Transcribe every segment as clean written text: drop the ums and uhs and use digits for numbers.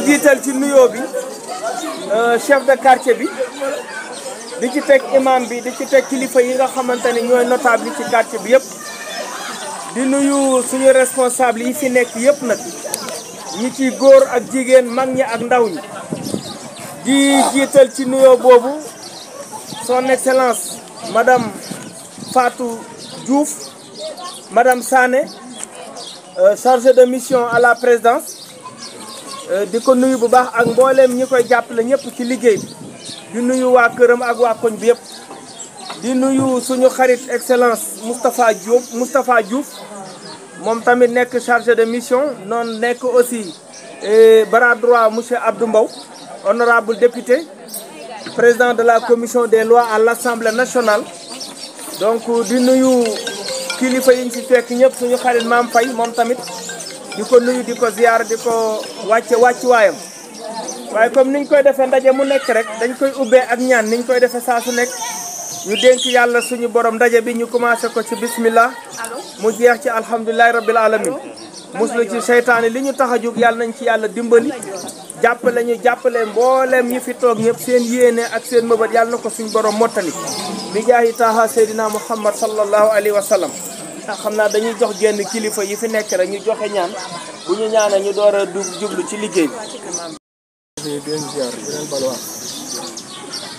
jiital ci nuyoo bi chef de quartier bi di ci teg imam bi di ci teg kilifa yi nga xamante ne ñooy notable yi ci quartier bi yëpp di nuyu suñu responsable yi fi nekk yëpp nag ñi ci góor ak jigéen mag ñi ak ndaw ñi di jiital ci nuyoo boobu son excellence madame Fatou Diouf madame Sané chargée de mission à la présidence di ko nuyu bu baax ak mbooleem ñi koy jàppale ñëpp ci liggéey bi di nuyu waa këram ak waa koñ bi yëpp di nuyu suñu xarit excellence Moustapha Diouf moom tamit nekk chargé de mission noonu nekk aussi bras droit monsieur Abdou Mbow honorable député président de la commission des lois à l'Assemblée nationale donc di nuyu kilifa yi ñu fi fekk ñëpp suñu xarit Maam Faye moom tamit di ko nuyu di ko ziar di ko wàcc waayam waaye comme niñ koy defee ndaje mu nekk rek dañ koy ubbee ak ñaan niñ koy defee saa su nekk ñu dénk yàlla suñu borom ndaje bi ñu commencé ko ci bismillah mu jeex ci alhamdulilahi rabbil alamin muslu ci seytaane li ñu tax a jóg yàlla nañ ci yàlla dimbali jàppale mbooleem ñi fi toog ñëpp seen yéene ak seen mëbët yàlla na ko suñu borom mottali bi jaahi taaha seydina muhammad sallallahu alayhi wa sallam xam naa dañuy jox genn kilifa yi fi nekk rek ñu joxe ñaan bu ñu ñaanee ñu door a jublu ci liggéey bi. di leen ziar di leen balwaat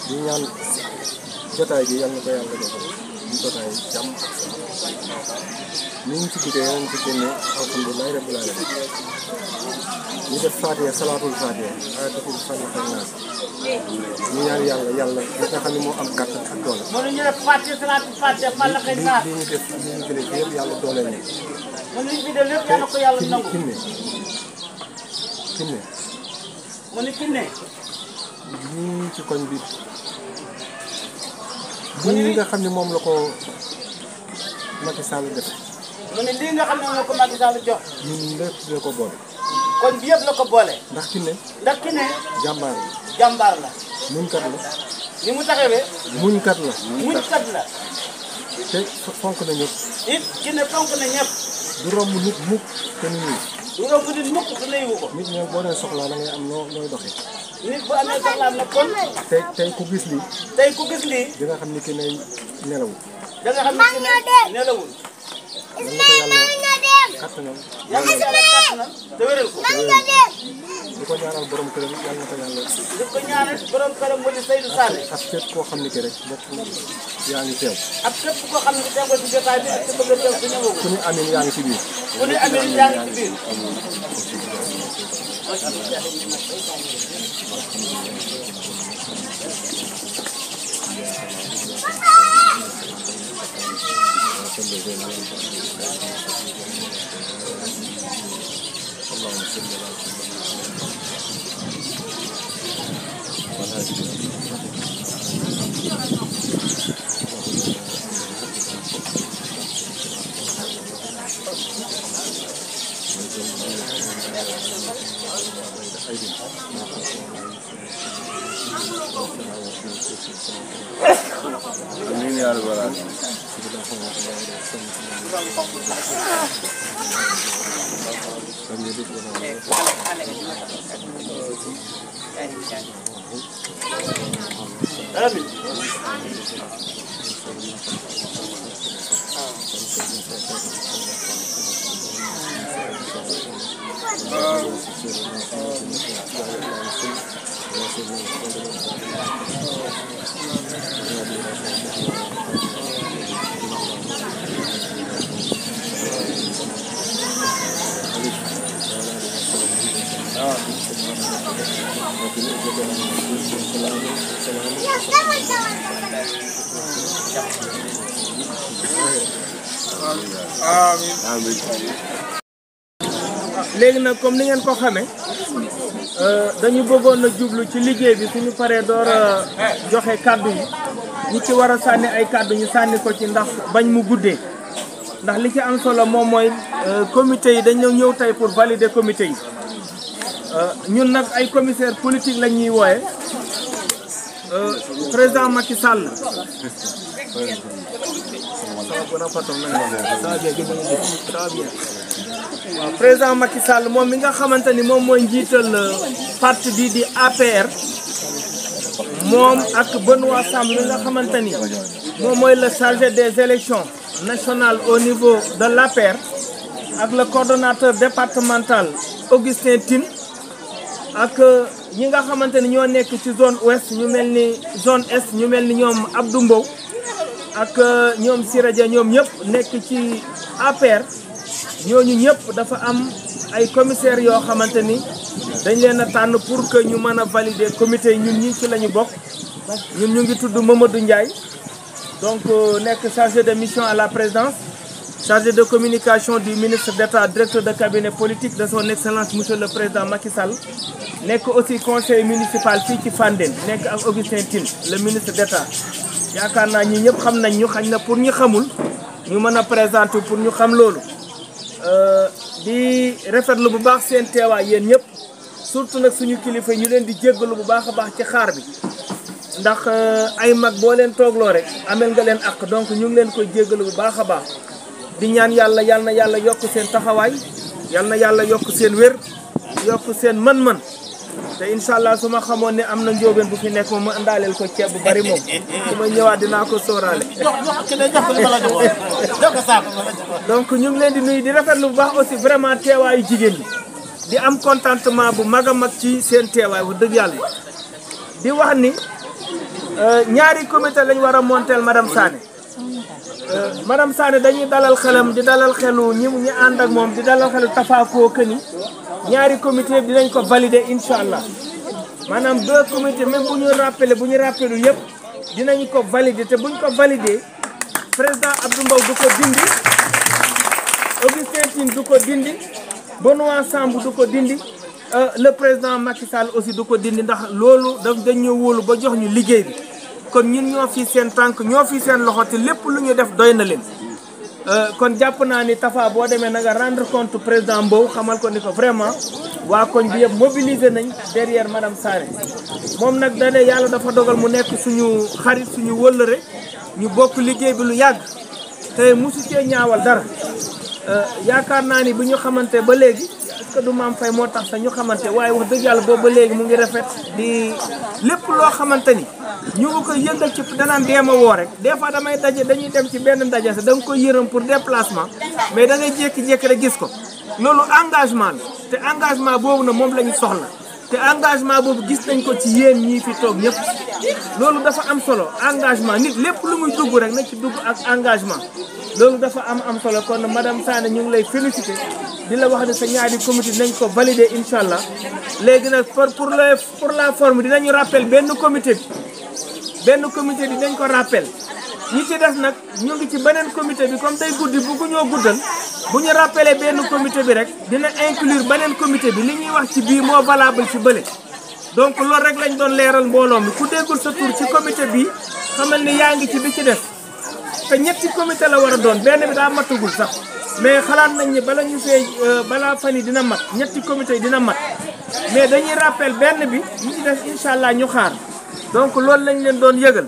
di ñaan jotaay bi yal na ko yàlla defal ñu jotaay jàmm ak salaam ni ñu ci duggee yéen ci génne alhamdulilah rabbil alamin ñu def Fatiha salaatul Fatiha ayatul Fatiha naas ñu ñaan yàlla li nga xam ne moo am kàttan ak doole. ñu def Fatiha salaatul Fatiha Fatiha naas li ñu def li ñu jëlee fi yëpp yàlla doole ñu. li ñu fi def lépp yàlla ko yàlla nangu. kinne mu ni kinne ñii ci koñ bi lii nga xam ne moom la ko Macky Sall def. mu ne lii nga xam ne moom la ko Macky Sall jox. ñun lépp la ko boole. koñ bi yëpp la ko boole. ndax kinne jàmbaar la. jàmbaar la. muñkat la. ni mu taxawee. muñkat la. muñkat la. te fonk na ñëpp. it kinne fonk na ñëpp. du romb nit mukk te nu ñuy. du romb nit mukk te nuyu ko. nit ñoom boo nee soxlaa da ngay am nooy doxee. nit bu amee soxlaam nag kon. tey ku gis lii. tey ku gis lii. di nga xam ni ki ne nelawul. da nga xam ni ki ne nelawul. yal na ko yàlla kattanal. yàlla kattanal te wéral ko. di ko ñaanal borom këram yal na ko yàlla. di ko ñaanal borom këram mu di Seydou Sané. ak képp koo xam ni ki rek bokk yaa ngi teew. ak képp koo xam ne teew nga ci jotaay bi ak ci bëgg a teew su ñëwagul. ku ni amin yaa ngi ci biir. ku ni amin yaa ngi ci biir. léegi nag comme ni ngeen ko xamee dañu bëggoon a jublu ci liggéey bi suñu paree door a joxe kàddu yi ñi ci war a sànni ay kàddu ñu sànni ko ci ndax bañ mu guddee ndax li ci am solo moom mooy comité yi dañu ñëw tey pour valider comité yi ñun nag ay commissaire politique lañ ñuy wooye président Macky Sall waaw président Macky Sall moom mi nga xamante ni moom mooy njiital parti bi di APR moom ak Benoît Sambou mi nga xamante ni moom mooy le chargé des élections nationales au niveau de l'APR ak le coordonnateur départemental Augustin Tine ak ñi nga xamante ni ñoo nekk ci zone ouest ñu mel ni zone est ñu mel ni ñoom Abdou Mbow ak ñoom Siradia ñoom ñëpp nekk ci APR ñooñu ñëpp dafa am ay commissaires yoo xamante ni dañ leen a tànn pour que ñu mën a valider comité ñun ñi ci la ñu bokk ñun ñu ngi tudd Mamadou Ndiaye donc nekk chargé de mission à la présidence chargé de communication du ministre d'État directeur de cabinet politique de son excellence monsieur le président Macky Sall nekk aussi conseiller municipal fii ci Fandène nekk ak Augustin Tine le ministre d'État yaakaar naa ñi ñëpp xam nañ ñu xañ na pour ñu xamul ñu mën a présenter pour ñu xam loolu di rafetlu bu baax seen teewaay yéen ñëpp surtout nag suñu kilifa ñu leen di jéggalu bu baax a baax ci xaar bi ndax ay mag boo leen toogloo rek amel nga leen ak donc ñu ngi leen koy jéggalu bu baax a baax di ñaan yàlla yal na yàlla yokk seen taxawaay yal na yàlla yokk seen wér yokk seen mën-mën te incha allah su ma xamoon ne am na njóobeen bu fi nekk moom ma indaaleel ko ceeb bu bari moom su ma ñëwaat dinaa ko sóoraale. donc ñu ngi leen di nuyu di rafetlu bu baax aussi vraiment teewaayu jigéen ñi di am contentement bu mag a mag ci seen teewaay bu dëgg yàlla di wax ni ñaari comité lañ war a monteel madame Sané. madame Sané dañuy dalal xelam di dalal xelu ñi ànd ak moom di dalal xelu tafaakoo que ni ñaari comité bi dinañ ko valider incha allah maanaam deux comités même bu ñu rappelé yëpp dinañ ko valider te buñ ko valider président Abdou Mbow du ko dindi Augustin Tine du ko dindi Benoît Sambou du ko dindi le président Macky Sall aussi du ko dindi ndax loolu dañ ñoo wóolu ba jox ñu liggéey bi kon ñun ñoo fi seen tànk ñoo fi seen loxo te lépp lu ñu def doy na leen kon jàpp naa ni Tafa boo demee na nga rendre compte président Mbow xamal ko ni ko vraiment waa koñ bi yëpp mobilisé nañ derrière madame Sané moom nag dane yàlla dafa dogal mu nekk suñu xarit suñu wëllëre ñu bokk liggéey bi lu yàgg te musu cee ñaawal dara yaakaar naa ni bi ñu xamante ba léegi est-ce que du maam fay moo tax sax ñu xamante waaye wax dëgg yàlla boobu ba léegi mu ngi rafet di lépp loo xamante ni ñu ngi koy yëngal ci danaan deema woo rek des fois dañuy dem ci benn ndaje sax da nga koy yërëm pour déplacement mais da ngay jékki-jékki rek gis ko loolu engagement la te engagement boobu na moom la ñu soxla te engagement boobu gis nañ ko ci yéen ñii fi toog ñëpp loolu dafa am solo engagement nit lépp lu muy dugg rek na ci dugg ak engagement loolu dafa am solo kon madame Sané ñu ngi lay féliciter di la wax ne sa ñaari comité dinañ ko valider incha allah léegi nag pour la forme dinañu rappel benn comité bi dañ ko rappel ñi ci des nag ñu ngi ci beneen comité bi comme day guddi bu ñoo guddal bu ñu rappelé benn comité bi rek dina inclure beneen comité bi li ñuy wax ci bii moo valable ci bële donc loolu rek lañ doon leeral mbooloo mi ku déggul sa tur ci comité bi xamal ni yaa ngi ci bi ci def te ñetti comité la war a doon benn bi daa matagul sax mais xalaat nañ ni balaa fan yi dina mat ñetti comité yi dina mat mais dañuy rappel benn bi ñi ci def incha allah ñu xaar donc loolu lañ leen doon yëgal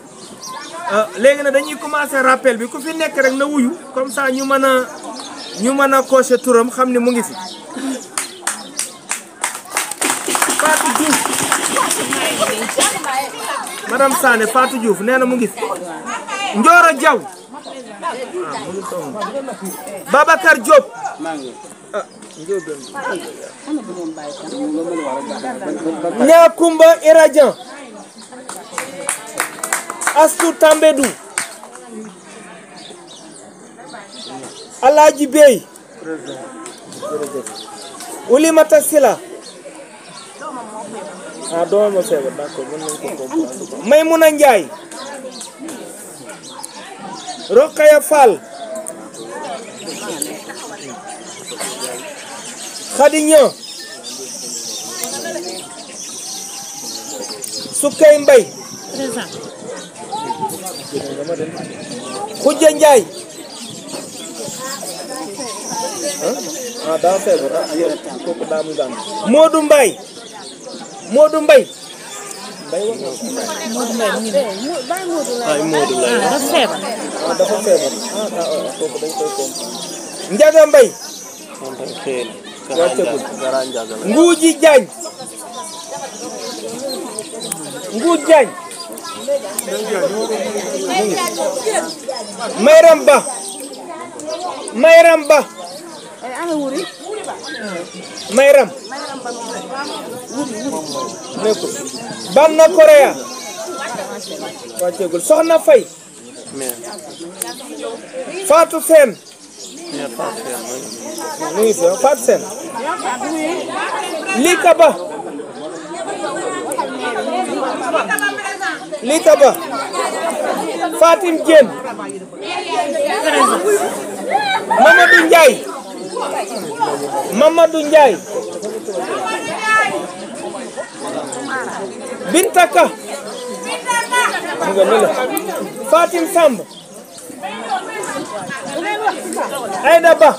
léegi nag dañuy commencer rappel bi ku fi nekk rek na wuyu comme ça ñu mën a cocher turam xam ni mu ngi fi Fatou Diouf madame Sané Fatou Diouf nee na mu ngi fi Ndioro Diaw Babacar Diop Ñakumba Iradian Astou Tambédou Alaaji Bey Oulimata Sila doomam ma feebar d'accord mën nañ ko comprendre Maymuna Njaay Rokhaya Fall Khady Niang Soukey Mbay Khoudia Ndiaye daa feebar kooku daa mu gàmm Modou Mbaye Modou Mbaye dafa feebar kooku dañ koy comprendre Ndiaga Mbaye Nguuji Jaañ Nguuj Jaañ Mayram Ba Mayram Ba Mayram nekku Banna Korea wàccegul Soxna Fay Fatou Sène mu ngi fi Fatou Sène Lika Ba Lika Ba Fatim Diène Mamadou Ndiaye Mamadou Ndiaye Bintaka Fatim Samb Aïda Ba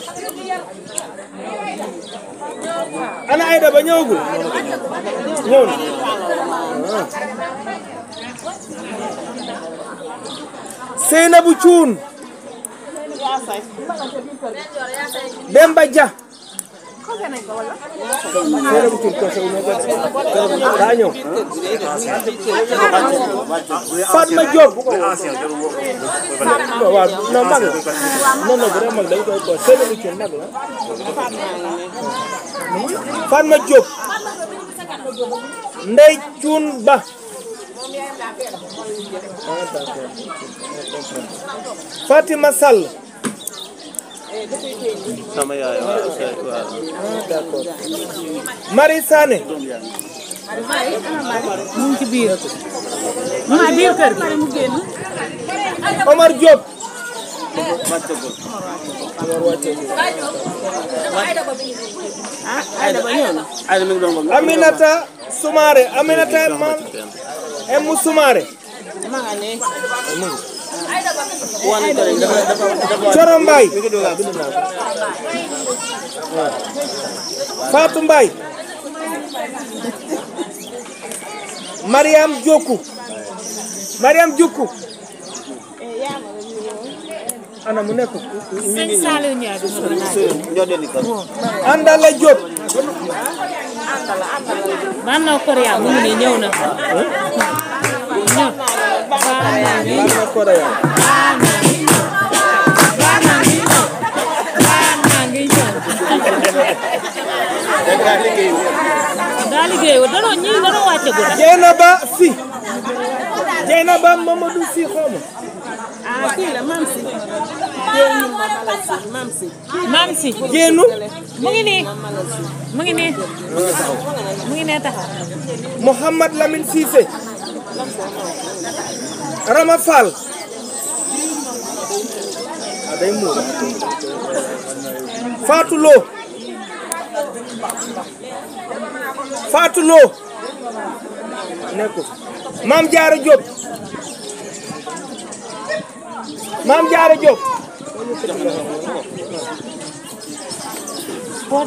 ana Aïda Ba ñëwagul ñëw na Seynabou Thioune Demba Dia Seynabou Thioune ko sew daa ñëw Fatma Diop waaw non mag la non vraiment mag dañ koy ko Seynabou Thioune mag la Fatma Diop Ndey Thioune Ba Fatima Sall sama yaay d'accord Marie Sané mu ngi ci biir kër gi Omar Diop Aminata Soumaré Aminata Emu Soumaré Coro Mbaye Fatou Mbaye Mariam Diokou ana mu nekk Andala Diop Banna Korea mu ngi ñëw na Banna Korea daa liggéey danoo ñii danoo wàcce gu Jeynaba Si Jeynaba Mamadou Si xawma kii la Mam Si Jéenu mu ngi nii mu ngi nee taxaw Mouhamad Lamine Cissé Rama Fall day muur Fatou Lo nekku Mame Diarra Diop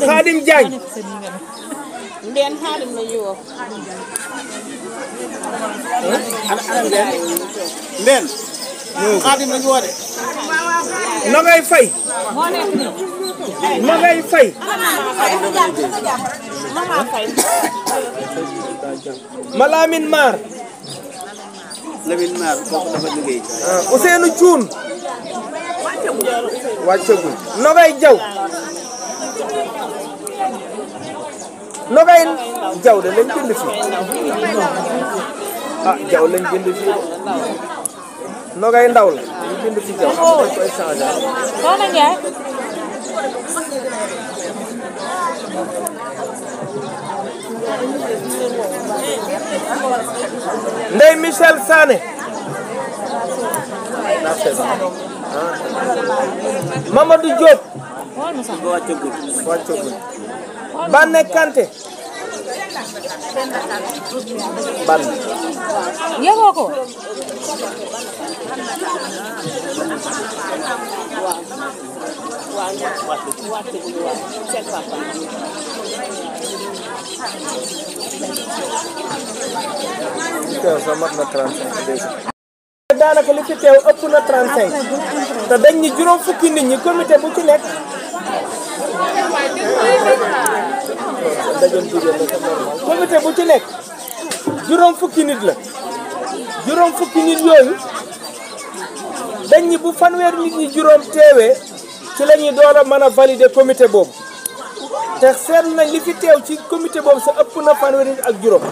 Khadim Diagne Ndeen Khadim la ñu wax Ndeen Khadim la ñu woo de Nogay Faye Nogay Faye Malamine Mar Lamine Mar kooku dafa liggéey Ousseynou Thioune wàccagul Nogay Diaw Nogay Diaw de lañ bind fii Diaw lañ bind fii Nogay Ndaw la lañ bind fii Diaw dañ koy changer Soxna Ndiaye Ndey Michel Sané Mamadou Diop wàccagul Banne Kanté Banne yëgoo ko sa mat na 35 daanaka li fi teew ëpp na 35 te dañ ni juróom fukki nit ñi comité bu ci nekk comité bu ci nekk juróom fukki nit la juróom fukki nit yooyu dañ ñi bu fanweer nit ñi juróom teewee ci la ñuy door a mën a valider comité boobu te seetlu nañ li fi teew ci comité boobu sa ëpp na fanweer nit ak juróom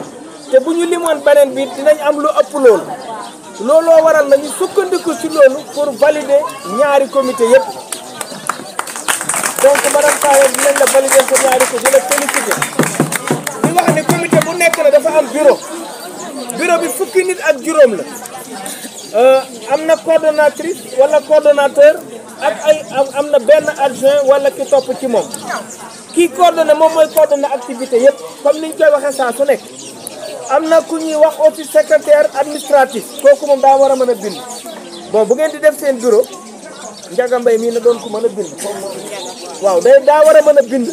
te bu ñu limoon beneen bi dinañ am lu ëpp loolu looloo waral nañu sukkandiku ci loolu pour valider ñaari comité yëpp donc madame Taye dinañ la valider ko ñaari ko di la féliciter di wax ne comité bu nekk na dafa am bureau bi fukki nit ak juróom la am na coordonnatrice wala coordonnateur ak am na benn adjoint wala ki topp ci moom kii coordonné moom mooy coordonné activité yëpp comme ni ñu koy waxee saa su nekk am na ku ñuy wax office secrétaire administratif kooku moom daa war a mën a bind bon bu ngeen di def seen bureau Ndiaga Mbaye mii na doon ku mën a bind waaw daa war a mën a bind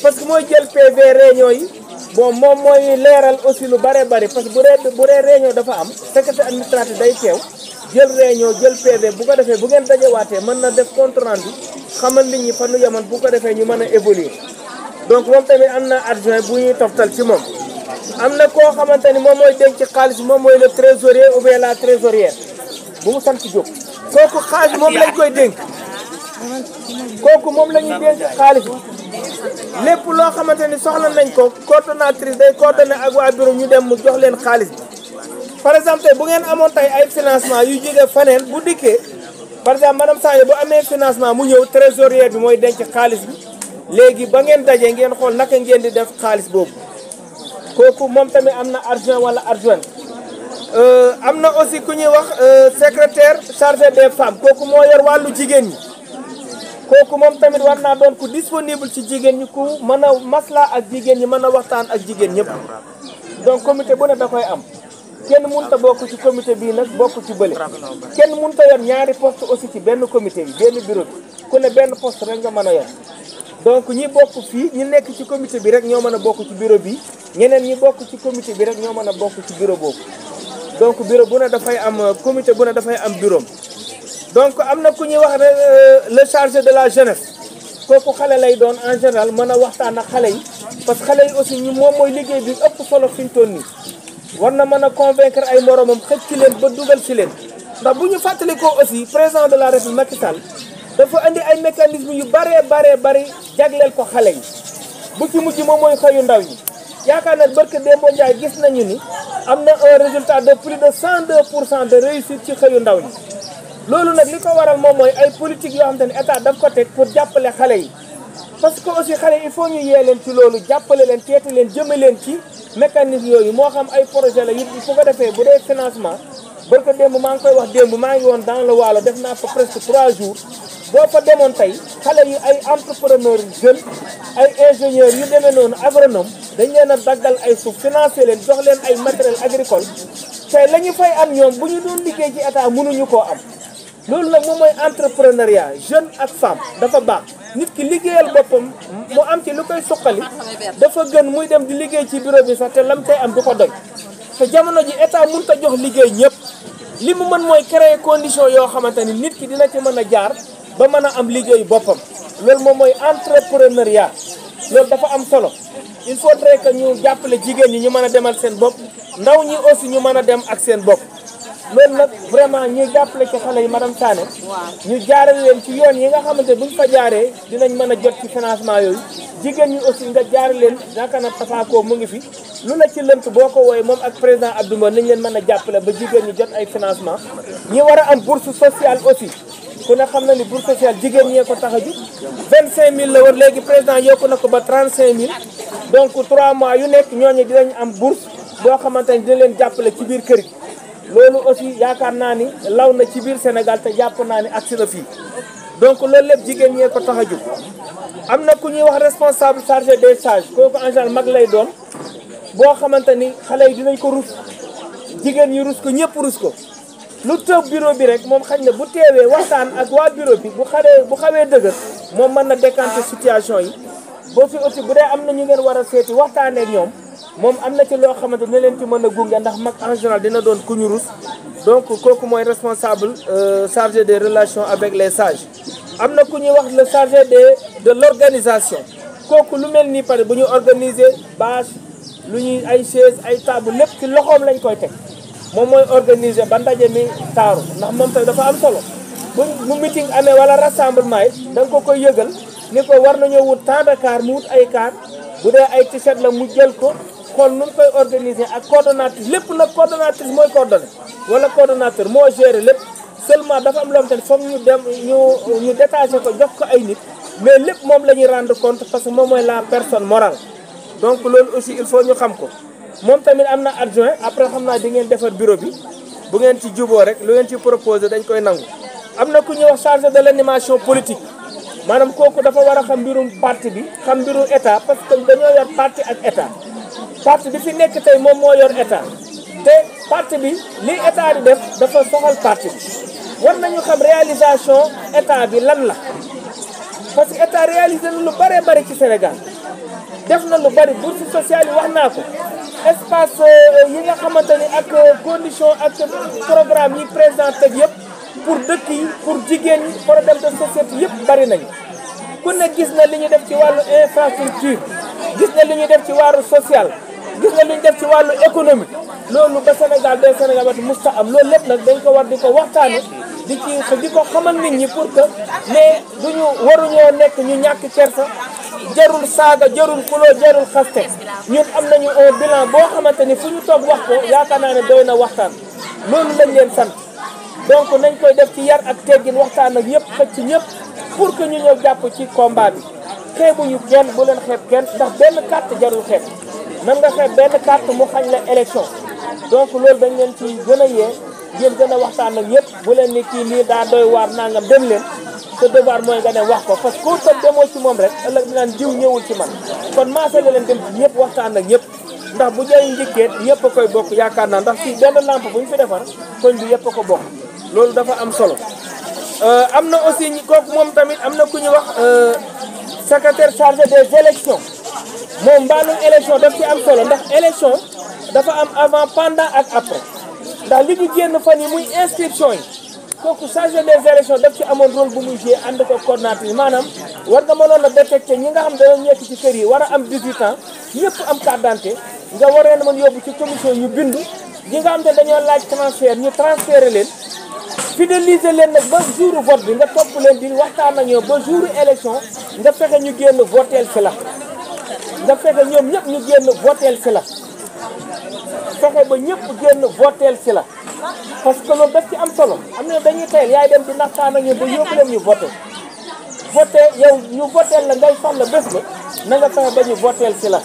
parce que mooy jël PV réunion yi bon moom mooy leeral aussi lu bare bari parce que bu dee réunion dafa am secrétaire administratif day teew jël réunion jël PV bu ko defee bu ngeen dajewaatee mën na def compte rendu xamal nit ñi fa nu yemoon bu ko defee ñu mën a évoluer donc moom tamit am na adjoint bu ñuy toftal ci moom am na koo xamante ni moom mooy denc xaalis moom mooy le trésorier ou bien la trésorière bu mu sant Diop kooku xaalis moom lañ koy dénk kooku moom la ñuy dénk xaalis lépp loo xamante ni soxla nañ ko coordonnatrice day coordonné ak waa bureau ñu dem mu jox leen xaalis bi par exemple tey bu ngeen amoon tey ay financement yu jóge faneen bu dikkee par exemple madame Sagne bu amee financement mu ñëw trésorier bi mooy denc xaalis bi léegi ba ngeen dajee ngeen xool naka ngeen di def xaalis boobu kooku moom tamit am na adjoint wala adjointe am na aussi ku ñuy wax secrétaire chargé des femmes kooku moo yor wàllu jigéen ñi kooku moom tamit war naa doon ku disponible ci jigéen ñi ku mën a masla ak jigéen ñi mën a waxtaan ak jigéen ñëpp donc comité bu ne da koy am kenn mënut a bokk ci comité bii nag bokk ci bële kenn mënut a yor ñaari poste aussi ci benn comité bi benn bureau bi ku ne benn poste rek nga mën a yor donc ñi bokk fii ñi nekk ci comité bi rek ñoo mën a bokk ci bureau bi ñeneen ñi bokk ci comité bi rek ñoo mën a bokk ci bureau boobu donc bureau bu ne dafay am comité bu ne dafay am bureau donc am na ku ñuy wax le chargé de la jeunesse kooku xale lay doon en général mën a waxtaan ak xale yi parce que xale yi aussi ñu moom mooy liggéey bi ëpp solo fi ñu toll nii war na mën a convaincre ay moromam xëcc ci leen ba dugal ci leen ndax bu ñu fàttalikoo aussi président de la République Macky Sall dafa andi ay mécanismes yu bari jagleel ko xale yi bu ci mujj moom mooy xëyu ndaw ñi yaakaar naa barke Demba Ndiaye gis nañu ni am na un résultat de plus de 102% de réussite ci xëyu ndaw ñi loolu nag li ko waral moom mooy ay politique yoo xam te ne état daf ko teg pour jàppale xale yi parce que aussi xale il faut ñu yee leen ci loolu jàppale leen teete leen jëme leen ci mécanisme yooyu moo xam ay projet la it su ko defee bu dee financement barke démb maa ngi koy wax démb maa ngi woon dans le Waalo def naa fa presque 3 jours boo fa demoon tey xale yi ay entrepreneur jeunes ay ingénieurs yu demee noonu agronome dañ leen a daggal ay suuf financé leen jox leen ay matériel agricole tey la ñu fay am ñoom bu ñu doon liggéey ci état mënuñu koo am loolu nag moom mooy entrepreneuriat jeune ak femme dafa baax nit ki liggéeyal boppam mu am ci lu koy suqali dafa gën muy dem di liggéey ci bureau bi sax te lam koy am du ko doy te jamono ji état mënut a jox liggéey ñëpp li mu mën mooy créer condition yoo xamante ni nit ki dina ci mën a jaar ba mën a am liggéey boppam loolu moom mooy entrepreneuriat loolu dafa am solo il faudrait que ñu jàppale jigéen ñi ñu mën a demal seen bopp ndaw ñi aussi ñu mën a dem ak seen bopp loolu nag vraiment ñuy jàppale ci xale yi madame Sané ñu jaarale leen ci yoon yi nga xamante buñ fa jaaree dinañ mën a jot ci financement yooyu jigéen ñi aussi nga jaarale leen yaakaar na tafaakoo mu ngi fi lu la ci lënt boo ko wooyee moom ak président Abdou Mbow nañ leen mën a jàppale ba jigéen ñi jot ay financement ñi war a am bourse sociale aussi ku ne xam na ni bourse sociale jigéen ñee ko tax a jug 25000 la war léegi président yokku na ko ba 35000 donc 3 mois yu nekk ñooñu dinañ am bourse boo xamante ni dina leen jàppale ci biir kër gi loolu aussi yaakaar naa ni law na ci biir Sénégal te jàpp naa ni agsi na fii donc loolu lépp jigéen ñee ko tax a jug am na ku ñuy wax responsable chargé des sages kooku en général mag lay doon boo xamante ni xale yi dinañ ko rus jigéen ñi rus ko ñëpp rus ko lu tëb bureau bi rek moom xañ na bu teewee waxtaan ak waa bureau bi bu xawee dëgër moom mën na décanter situation yi boo fi aussi bu dee am na ñu ngeen war a seeti waxtaanee ak ñoom moom am na ci loo xamante ne leen ci mën a gunge ndax mag en général dina doon ku ñu rus donc kooku mooy responsable chargé des relations avec les sages am na ku ñuy wax le chargé de l'organisation kooku lu mel nii pare bu ñu organiser bâche lu ñuy ay chaise ay table lépp ci loxoom lañ koy teg moom mooy organiser ba ndaje mi taaru ndax moom tamit dafa am solo bu meeting amee wala rassemblement yi da nga ko koy yëgal ni ko war nañoo wut tant de car mu wut ay car bu dee ay t-shirt la mu jël ko xool nu mu koy organiser ak coordonnatrice lépp nag coordonnatrice mooy coordonné wala coordonnateur moo géré lépp seulement dafa am loo xam te ne foog ñu dem ñu détaché ko jox ko ay nit mais lépp moom la ñuy rendre compte parce que moom mooy la personne morale donc loolu aussi il faut ñu xam ko moom tamit am na adjoint après xam naa di ngeen defar bureau bi bu ngeen ci juboo rek lu ngeen ci proposé dañ koy nangu am na ku ñuy wax chargé de l' animation politique maanaam kooku dafa war a xam mbirum parti bi xam mbirum état parce que dañoo yor parti ak état parti bi fi nekk tey moom moo yor état te parti bi li état di def dafa soxal parti bi war nañu xam réalisation état bi lan la parce que état réalisé na lu bëree bëri ci Sénégal def na lu bëri bourse sociale yi wax naa ko espace yi nga xamante ni ak condition ak programme yi président teg yëpp pour dëkk yi pour jigéen ñi problème de société yëpp bëri nañu ku ne gis na li ñu def ci wàllu infrastructure gis na li ñu def ci wàllu social gis na li ñu def ci wàllu économique loolu ba Sénégal ba Sénégal wati musta am loolu lépp nag dañ ko war di ko waxtaane di ko xamal nit ñi pour que mais waruñoo nekk ñu ñàkk kersa jarul saaga jarul kuloo jarul xaste ñun am nañu un bilan boo xamante ni fu ñu toog wax ko yaakaar naa ne doy na waxtaan loolu lañ leen sant donc nañ koy def ci yar ak teggin waxtaan ak ñëpp xëcc ñëpp pour que ñu ñëw jàpp ci combat bi xeebuñu kenn bu leen xeeb kenn ndax benn carte jarul xeeb nan nga xeeb benn carte mu xañ la élection donc loolu dañ leen ci gën a yee ngeen gën a waxtaan ak ñëpp bu leen ni kii lii daa doy waar nangam dem leen sa devoir mooy nga ne wax ko parce que ku toog demoo ci moom rek ëllëg dinaan jiw ñëwul ci man kon maasa la leen dem ci ñëpp waxtaan ak ñëpp ndax bu jëy njëkkeet ñëpp a koy bokk yaakaar naa ndax fii benn lampe bu ñu fi defar koñ bi yëpp a ko bokk loolu dafa am solo am na aussi kooku moom tamit am na ku ñu wax secrétaire chargé des élections moom mbaalum élection daf ci am solo ndax élection dafa am avant pendant ak après ndax li ñu génn fan yi muy inscription yi kooku chargé des élections daf ci amoon rôle bu muy joué ànd ko coordinateur maanaam war nga mënoon a détecté ñi nga xam dañoo nekk ci kër yi war a am 18 ans ñëpp am carte d'identité nga waree na mën yóbbu ci commission ñu bindu ñi nga xam te dañoo laaj transfert ñu transféré leen fidéliser leen nag ba jour vote bi nga topp leen di waxtaan ak ñoom ba jour élection nga fexe ñu génn voteel si la nga fexe ñoom ñëpp ñu génn voteel si la fexe ba ñëpp génn voteel si la parce que loolu daf ci am solo am na dañuy teel yaay dem di naxtaan ak ñoom ba yóbbu leen ñu voté yow ñu voteel la ngay soxla bés ba na nga fexe ba ñu voteel si la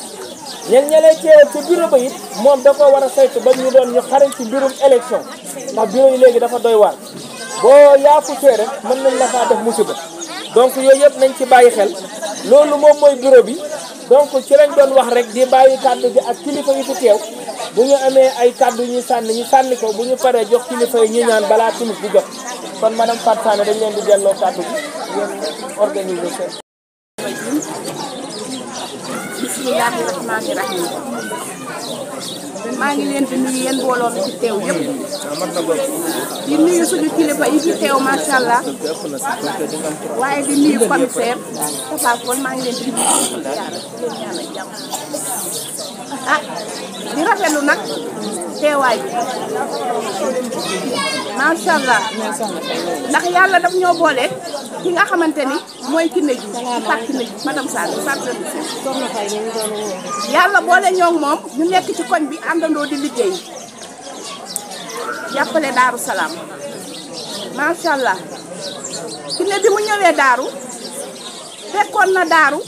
ñen ñalee teewal ci bureau ba it moom da ko war a saytu ba ñu doon ñu xarañ ci mbirum élection ndax bureau yi léegi dafa doy waar boo yaafutee rek mën nañ la faa def musiba donc yooyu yëpp nañ ci bàyyi xel loolu moom mooy bureau bi donc ci lañ doon wax rek di bàyyi kàddu gi ak kilifa yi fi teew bu ñu amee ay kàddu ñu sànni ko bu ñu paree jox kilifa yi ñu ñaan balaa timis bu jot kon madame Fatou Sané dañ leen di delloo kàddu gi ngeen organiser seen. bismillaahi rahmaani rahiim maa ngi leen di nuyu yéen mbooloo mi ci teew yëpp di nuyu suñu kilifa yi fi teew macha allah waaye di nuyu commissaire Tafa Kon maa ngi leen di nuyu leen ñaanal jàmm di rafetlu nag teewaay bi macha allah ndax yàlla daf ñoo boole ki nga xamante ni mooy Kiné Diouf ci parti Kiné Diouf madame Sall yàlla boole ñoo moom ñu nekk ci koñ bi àndandoo di liggéey jàppale Daaru Salaam macha allah Kiné bi mu ñëwee Daaru fekkoon na Daaru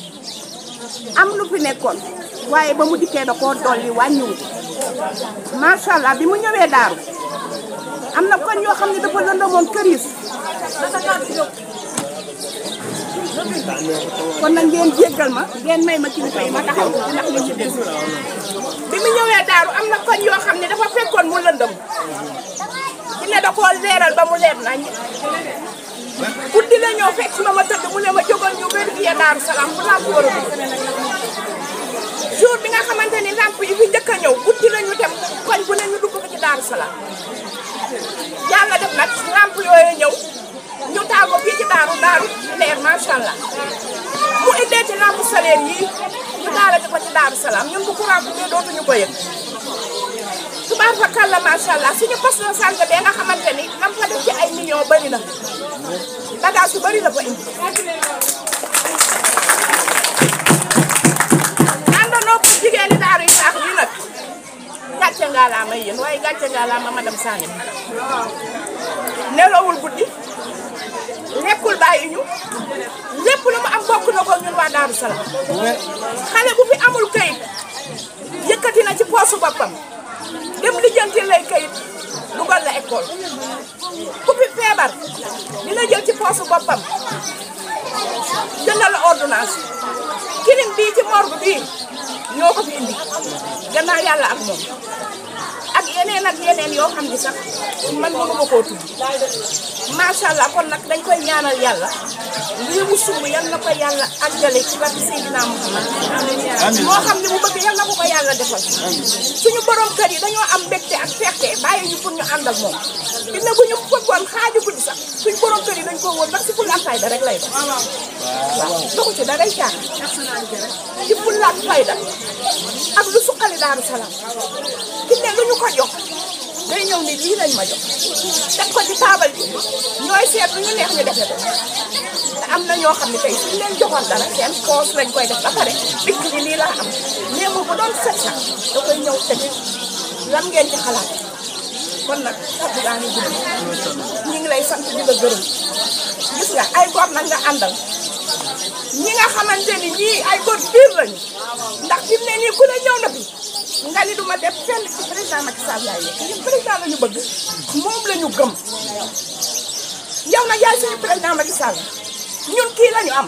am lu fi nekkoon waaye ba mu dikkee da koo dolli wàññiwu macha allah bi mu ñëwee Daaru am na koñ yoo xam ne dafa lëndëmoon këriis kon nag ngeen jéggal ma ngeen may ma kilifa yi ma taxaw ndax li ñu dégg bi mu ñëwee Daaru am na koñ yoo xam ne dafa fekkoon mu lëndëm ci ne da koo leeral ba mu leer nañ guddi la ñëw fekk ma ma tëdd mu ne ma jógal ñu vérifier Daaru Salaam bu lamp war a jour bi nga xamante ni lamp yi fi njëkk a ñëw guddi la ñu dem koñ bu ne ñu dugg ko ci Daaru Salaam yàlla def nag lamp yooyu ñëw ñu taal ko fii ci Daaru leer macha allah mu indee ci lamp salaire yii ñu daalati ko ci Daaru Salaam ñun bu courant bi dootuñu ko yëg tubaar fa kàlla macha allah suñu poste de santé bee nga xamante ni lam fa def ci ay millions bari na bagage yu bari la fa indi. àndandoo ko jigéeni daaru yu baax yi nag gàcce ngaalaama yéen waaye gàcce ngaalaama madame Sané nelawul guddi nekkul bàyyi ñu lépp lu mu am bokk na ko ñun waa Daaru Salaam xale bu fi amul kayit yëkkati na ci poosu boppam dem lijjanti lay kayit dugal la école ku fi feebar dina jël ci poosu boppam jëndal la ordonnance kilim bii ci morgue bii ñoo ko fi indi gannaaw yàlla ak moom ak yeneen yoo xam ni sax man mënuma koo tudd macha allah kon nag dañ koy ñaanal yàlla lii mu sumb yal na ko yàlla àggale ci barke Seydina Muhammad moo xam ni mu bëgg yal na ko ko yàlla defal suñu borom kër yi dañoo am mbégte ak fierté bàyyi ñu pour ñu ànd ak moom dina bu ñu fëggoon xaaju guddi sax suñu borom kër yi dañ ko woon ndax si fulla ak fayda rek lay def waaw doxu ci da day caax ci fulla ak fayda ak lu suqali Daaru Salaam ki ne lu ñu ko jox day ñëw ni lii lañ ma jox teg ko ci taabal ji ñooy seet lu ñu neex ñu defe ko te am na ñoo xam ne tey suñ leen joxoon dara seen poos lañ koy def ba pare dikk ni lii laa am mais bu doon set sax da koy ñëw teg lan ngeen ci xalaat kon nag kàddu gaa ngi gudd ñi ngi lay sant di la gërëm gis nga ay góor nag nga àndal ñi nga xamante ni ñii ay góor biir lañu ndax fi mu ne nii ku ne ñëw na fi nga ni duma def fenn ci président Macky Sall laay yegg ñun président la ñu bëgg moom la ñu gëm yow nag yaay suñu président Macky Sall ñun kii la ñu am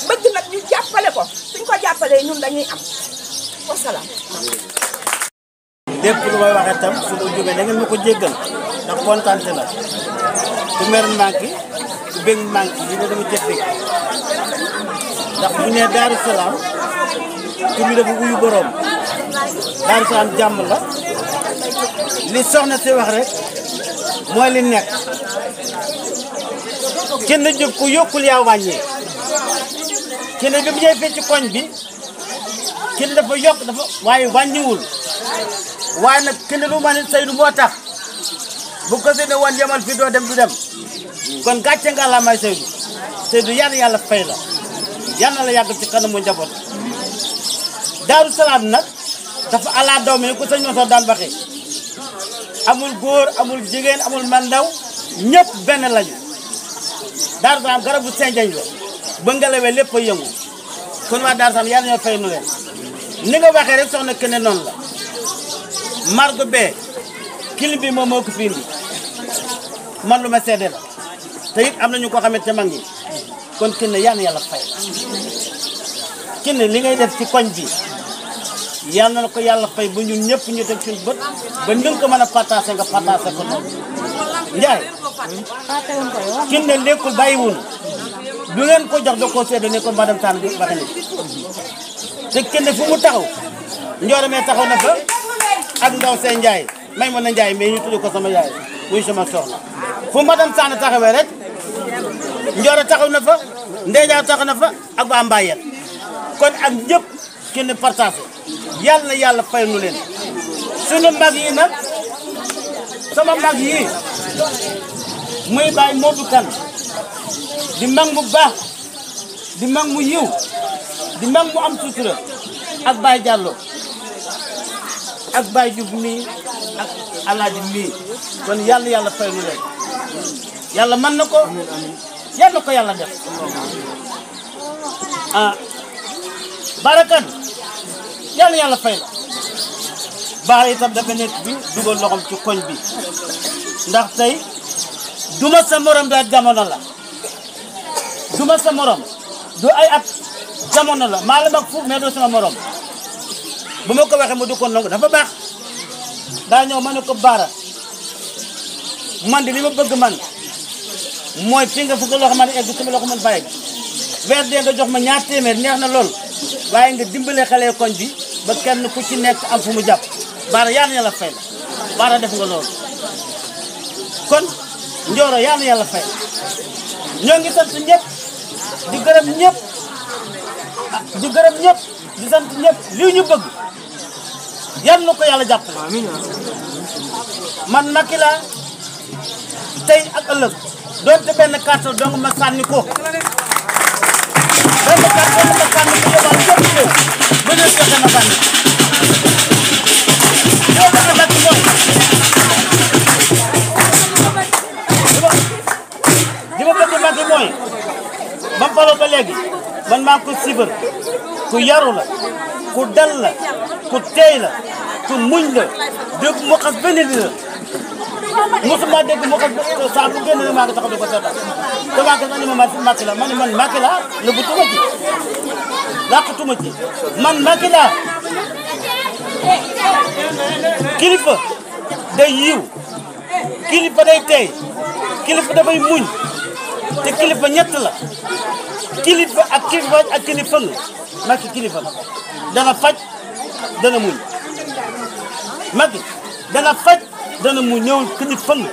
bëgg nag ñu jàppale ko suñ ko jàppalee ñun dañuy am wasalaam. lépp lu may waxee tam su ma jógee da ngeen ma ko jéggal ndax kontaante la ku mer manqué ku bëgg manqué li ne dama jëfee ndax bu ne Daaru Salaam tur bi dafa wuyu borom Daaru Salaam jàmm la li soxna si wax rek mooy li nekk kenn jóg ku yokkul yaa wàññee kenn bi mu ñëwee fii ci koñ bi kenn dafa yokk dafa waaye wàññiwul waaye nag kenn lu ma ne Seydou moo tax bu ko Seydou woon yemal fii doo dem du dem kon gàcce nga la may Seydou yàlla fay la yàlla la yàgg ci kanamu njaboot Daaru Salaam nag dafa ala doom yi ko sëñ Moussa daan waxee amul góor amul jigéen amul mandaw ñëpp benn lañu Daaru Salaam garabu senjañ la ba ngelawee lépp a yëngu kon waa Daaru Salaam yàlla ñoo fay nu leen ni nga waxee rek soxna kenn noonu la margo bee kilim bi moom moo ko fi indi man lu ma seede la te it am nañu ko xamante ne mag ñi kon kenn yàlla fay kenn li ngay def ci koñ bi yàlla na ko yàlla fay ba ñun ñëpp ñu teg suñu bët ba ni nga ko mën a partagé nga partagé ko noonu Ndiaye kenn lekkul bàyyiwul lu ngeen ko jox da koo seede ne ko madame Tane bi waxe ne te kenn fu mu taxaw njooromee taxaw na fa ak ndaw seen Ndiaye may mën na Ndiaye mais ñu tudd ko sama yaay muy sama soxna fu madame Tane taxawee rek njooro taxaw na fa ndeejaar taxaw na fa ak waa Mbayeen kon ak ñëpp kenn partagé yàlla na yàlla fay nu leen sunu mag yi nag sama mag yi muy Baye Modou Kane di mag mu baax di mag mu yiw di mag mu am sutura ak Baye Diallo ak Baye Diouf mii ak Alaaji mii kon yàlla fay nu leen yàlla mën na ko yàlla def ah barakan yàlla fay la baax itam dafa nekk bi dugal loxoom ci koñ bi ndax tey duma sa morom da jamono la duma sa morom du ay at jamono la maa la mag fuuf mais doo sama morom bu ma ko waxee mu du ko nangu dafa baax daa ñëw ma ne ko baara man di li ma bëgg man mooy fi nga fukk loxo man egg sama loxo man fa egg weer dee nga jox ma ñaar téeméer neex na lool waaye nga dimbale xale koñ bi ba kenn ku ci nekk am fu mu jàpp baara yàlla fay la baara def nga loolu kon Ndioro yàlla fay ñoo ngi sant ñëpp di gërëm ñëpp di gërëm ñëpp di sant ñëpp lii ñu bëgg yal na ko yàlla jàppale man Macky laa tey ak ëllëg doonte benn carte dong ma sànni ko benn carte dong ma sànni ko yóbbal ñëpp ñëw ba ñëw fexe na sànni loolu dafa Macky mooy li ma bëgg Macky mooy ba mu faloo ba léegi man maa ko sibar ku yaru la ku dal la ku teey la ku muñ la dégg mu xas benn li la mosuma dégg mu xas saa bu génn ne maa ngi taxaw di ko seetaan te maa ngi gis ma Macky la man Macky la nëbbutuma ci làqutuma ci man Macky la kilifa day yiw kilifa day teey kilifa dafay muñ te kilifa ñett la kilifa ak kilifa nga Macky kilifa la dana faj dana muñ Macky dana faj dana muñ ñëw kilifa nga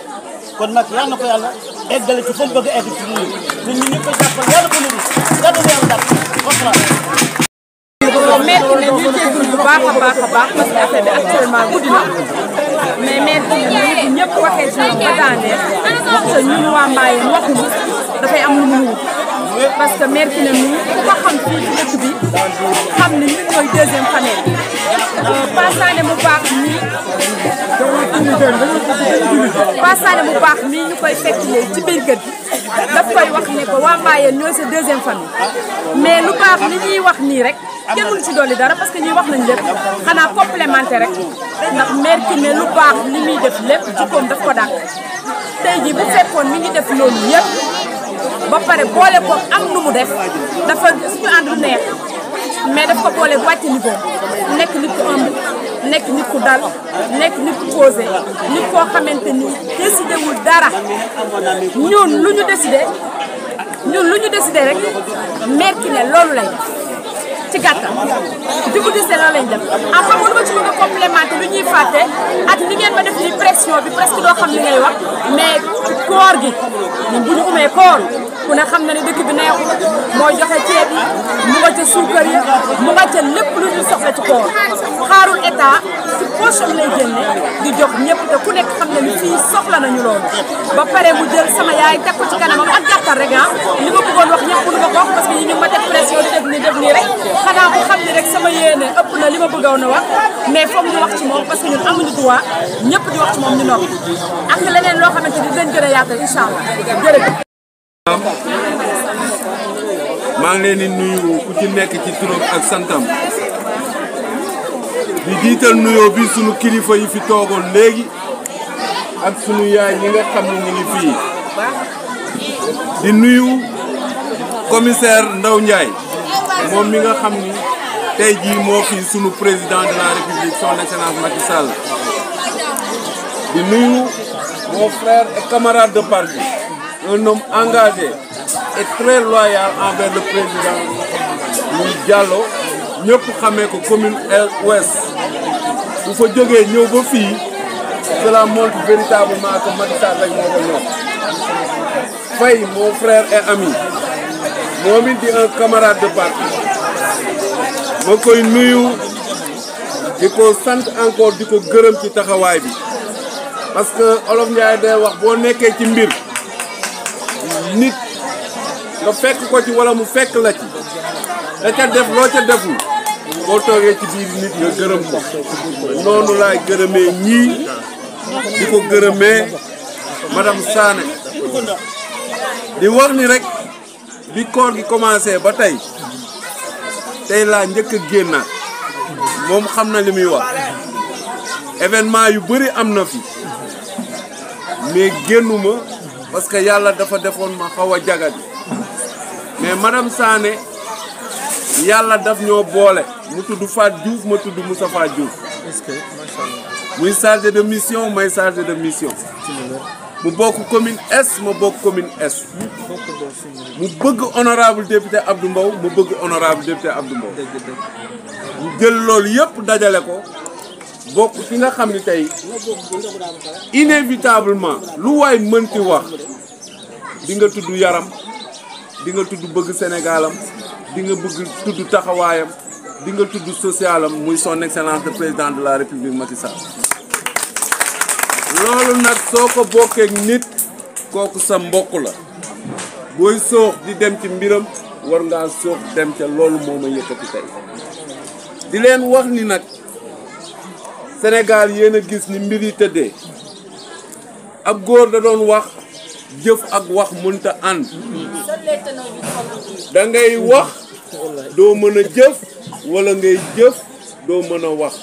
kon Macky yal na ko yàlla eggale ci fa mu bëgg a egg ci ñun ñun ñu ko jàppal yàlla ko nuyu yàlla ko yàlla jàppal maire ne ñu jéggul bu baax a baax parce que affaire bi actuellement guddi na mais maire ne ñëpp waxee ci ñoom ba daaneel wax te ñun waa Mbayeen waxuñu dafay am lu mu wut parce que maire ne ñu ku ko xam fii ci dëkk bi xam ne ñun ñooy deuxième famille Passané mu baax nii Passané mu baax nii ñu koy fekk léegi ci biir kër gi daf koy wax ne ko waa Mbayeen ñooy sa deuxième famille mais lu baax li ñuy wax nii rek kenn mënu ci dolli dara parce que ñuy wax nañ lépp xanaa complémentaire rek ndax maire ki ne lu baax li muy def lépp jikkoom daf ko dàq tey jii bu fekkoon mi ngi def loolu yëpp ba pare boole ko am lu mu def dafa suñu ànd neex mais daf ko boole wàcc niveau nekk nit ku ëmb nekk nit ku dal nekk nit ku posé nit koo xamante ni décidé wul dara ñun lu ñu décidé rek maire ki ne loolu lay def ci gàttal di ko gisee loolu lañ def ah xam nga lu ma ci bëgg a complémenté lu ñuy fàtte ak li ngeen ma def ni pression bi presque doo xam li ngay wax mais koor gi ñun bu ñu umee koor ku ne xam na ne dëkk bi neexul mooy joxe ceeb yi mu nga ca suukar yi mu nga ca lépp lu ñu soxla ci koor xaarul état ci poche am lay génne di jox ñëpp te ku nekk xam na ni fii soxla nañu loolu ba pare mu jël sama yaay teg ko ci kanamam ak gàttal rek ah li ma bëggoon wax ñëpp mënu ma ko wax parce que ñu ma def pression di def nii rek xanaa bu xam ni rek sama yéene ëpp na li ma bëggoon a wax mais foog ñu wax ci moom parce que ñun amuñu droit ñëpp di wax ci moom ñu noppi ak leneen loo xamante ni dañ gën a yaatal incha allah jërëjëf. maa ngi leen di nuyu ku ci nekk ci turam ak santam di jiital nuyoo bi sunu kilifa yi fi toogoon léegi ak sunu yaay ñi nga xam ne ñu ngi fii di nuyu commissaire Ndaw Ndiaye moom mi nga xam ni tey jii moo fi sunu président de la république son excellence Macky Sall di nuyu mon frère et camarade de parti un homme engagé et très loyal envers le président muy Diallo ñëpp xamee ko commune ouest bu fa jógee ñëw ba fii cela montre véritablement que Macky Sall rek moo ko ñëw Faye mon frère et ami moom it di un camarade de parti ma koy nuyu di ko sant encore di ko gërëm ci taxawaay bi parce que Olof Ndiaye day wax boo nekkee ci mbir nit nga fekk ko ci wala mu fekk la ci da ca def loo ca deful boo toogee ci biir nit nga gërëm ko noonu laay gërëmee ñii di ko gërëmee madame Sané di wax ni rek bi koor gi commencé ba tey laa njëkk a génnaat moom xam na li muy wax événement yu bëri am na fi mais génnuma parce que yàlla dafa defoon ma xaw a jagadi mais madame Sané yàlla daf ñoo boole mu tudd Fat Diouf ma tudd Moustapha Diouf muy chargé de mission may chargé de mission mu bokk commune Est ma bokk commune Est mu bëgg honorable député Abdou Mbow mu bëgg honorable député Abdou Mbow ñu jël loolu yëpp dajale ko bokk fi nga xam ni tey inévitablement lu waay mënti wax di nga tudd yaram di nga tudd bëgg Sénégalam di nga bëgg tudd taxawaayam di nga tudd socialam muy son excellence le président de la république Macky Sall loolu nag soo ko bokkee nit kooku sa mbokk la booy soox di dem ci mbiram war ngaa soox dem ca loolu moo ma yëkkati tey di leen wax ni nag Sénégal yéen a gis ni mbir yi tëddee ab góor da doon wax jëf ak wax mënta ànd da ngay wax doo mën a jëf wala ngay jëf doo mën a wax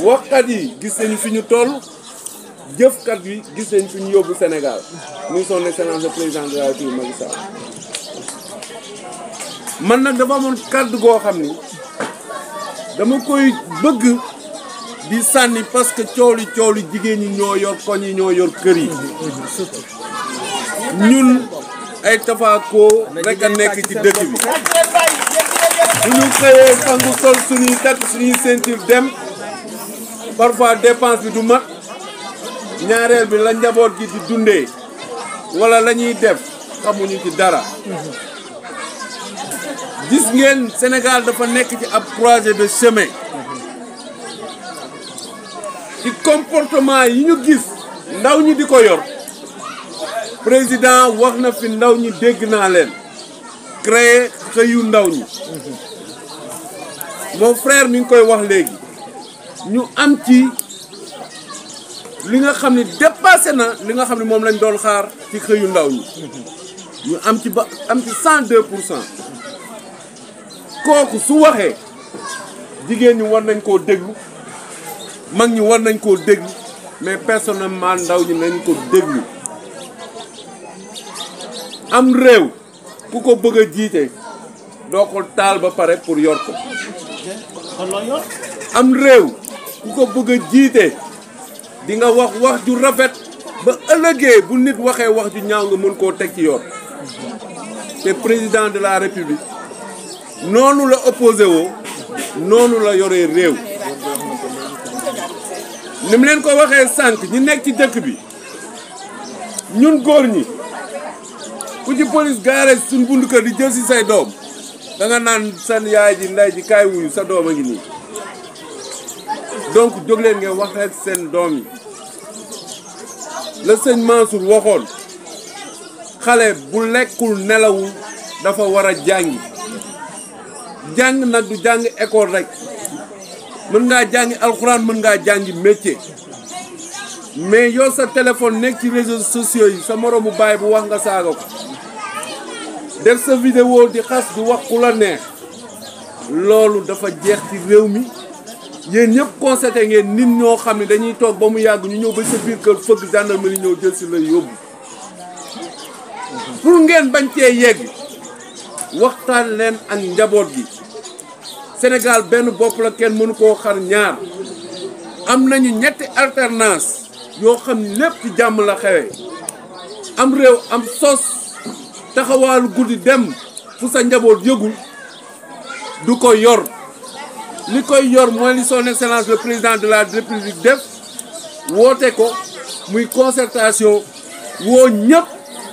waxkat yi gis nañu fi ñu toll jëfkat yi gis nañu fi ñu yóbbu Sénégal muy son excellence le président de la République Macky Sall man nag dafa amoon kàddu goo xam ni dama koy bëgg di sànni parce que coow li jigéen ñi ñoo yor koñ yi ñoo yor kër yi ñun ay tafaakoo rek a nekk ci dëkk bi bu ñu xëyee sangu sol suñuy takk suñuy ceinture dem parfois dépense bi du mat ñaareel bi la njaboot gi di dundee wala la ñuy def xamuñu ci dara gis ngeen Sénégal dafa nekk ci ab croisée de chemin ci comportement yi ñu gis ndaw ñi di ko yor président wax na fi ndaw ñi dégg naa leen créer xëyu ndaw ñi mon frère mi ngi koy wax léegi ñu am ci li nga xam ne dépassé na li nga xam ne moom lañ doon xaar ci xëyu ndaw ñi ñu am ci 102%. kooku su waxee jigéen ñi war nañ koo déglu mag ñi war nañ koo déglu mais personnellement ndaw ñi nañ ko déglu am réew ku ko bëgg a jiite doo ko taal ba pare pour yor ko am réew ku ko bëgg a jiite di nga wax ju rafet ba ëllëgee bu nit waxee wax ju ñaaw nga mën koo teg ci yoon te président de la république noonu la opposé woo noonu la yoree réew ni mu leen ko waxee sànq ñi nekk ci dëkk bi ñun góor ñi ku ci police gaare suñ bundu kër di jël si say doom da nga naan san yaay ji nday ji kaay wuyu sa doom a ngi nii donc jóg leen ngeen wax ak seen doom yi la sëñ Mansour waxoon xale bu lekkul nelawul dafa war a jàngi jàng nag du jàng école rek mën ngaa jàngi alxuraan mën ngaa jàngi métier mais yow sa téléphone nekk ci réseaux sociaux yi sa moroomu baay bu wax nga saaga ko def sa vidéo di xas di wax ku la neex loolu dafa jeex ci réew mi yéen ñëpp constaté ngeen nit ñoo xam ne dañuy toog ba mu yàgg ñu ñëw ba sa biir kër fëgg gendarmerie ñëw jël si la yóbbu pour ngeen bañ cee yegg waxtaan leen ak njaboot gi Sénégal benn bopp la kenn mënu koo xar ñaar am nañu ñetti alternance yoo xam ne lépp ci jàmm la xewee am réew am sos taxawaalu guddi dem fu sa njaboot yëgul du ko yor li koy yor mooy li son excellence le président de la république def woote ko muy concertation woo ñëpp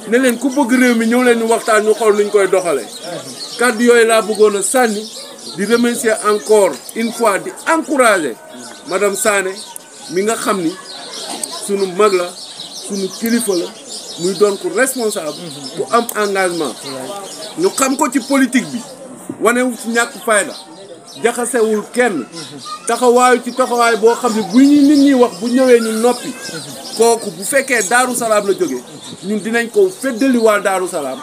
ne leen ku bëgg réew mi ñëw leen ñu waxtaan ñu xool nuñ koy doxale kàddu yooyu laa bëggoon a sànni di remercier encore une fois di encourager madame Sané mi nga xam ni sunu mag la sunu kilifa la muy doon ku responsable ku am engagement ñu xam ko ci politique bi wanewu ci ñàkk fayda jaxasewul kenn taxawaayu ci taxawaay boo xam ne bu ñu nit ñi wax bu ñëwee ñu noppi kooku bu fekkee Daaru Salaam la jógee ñun dinañ ko feddali waa Daaru Salaam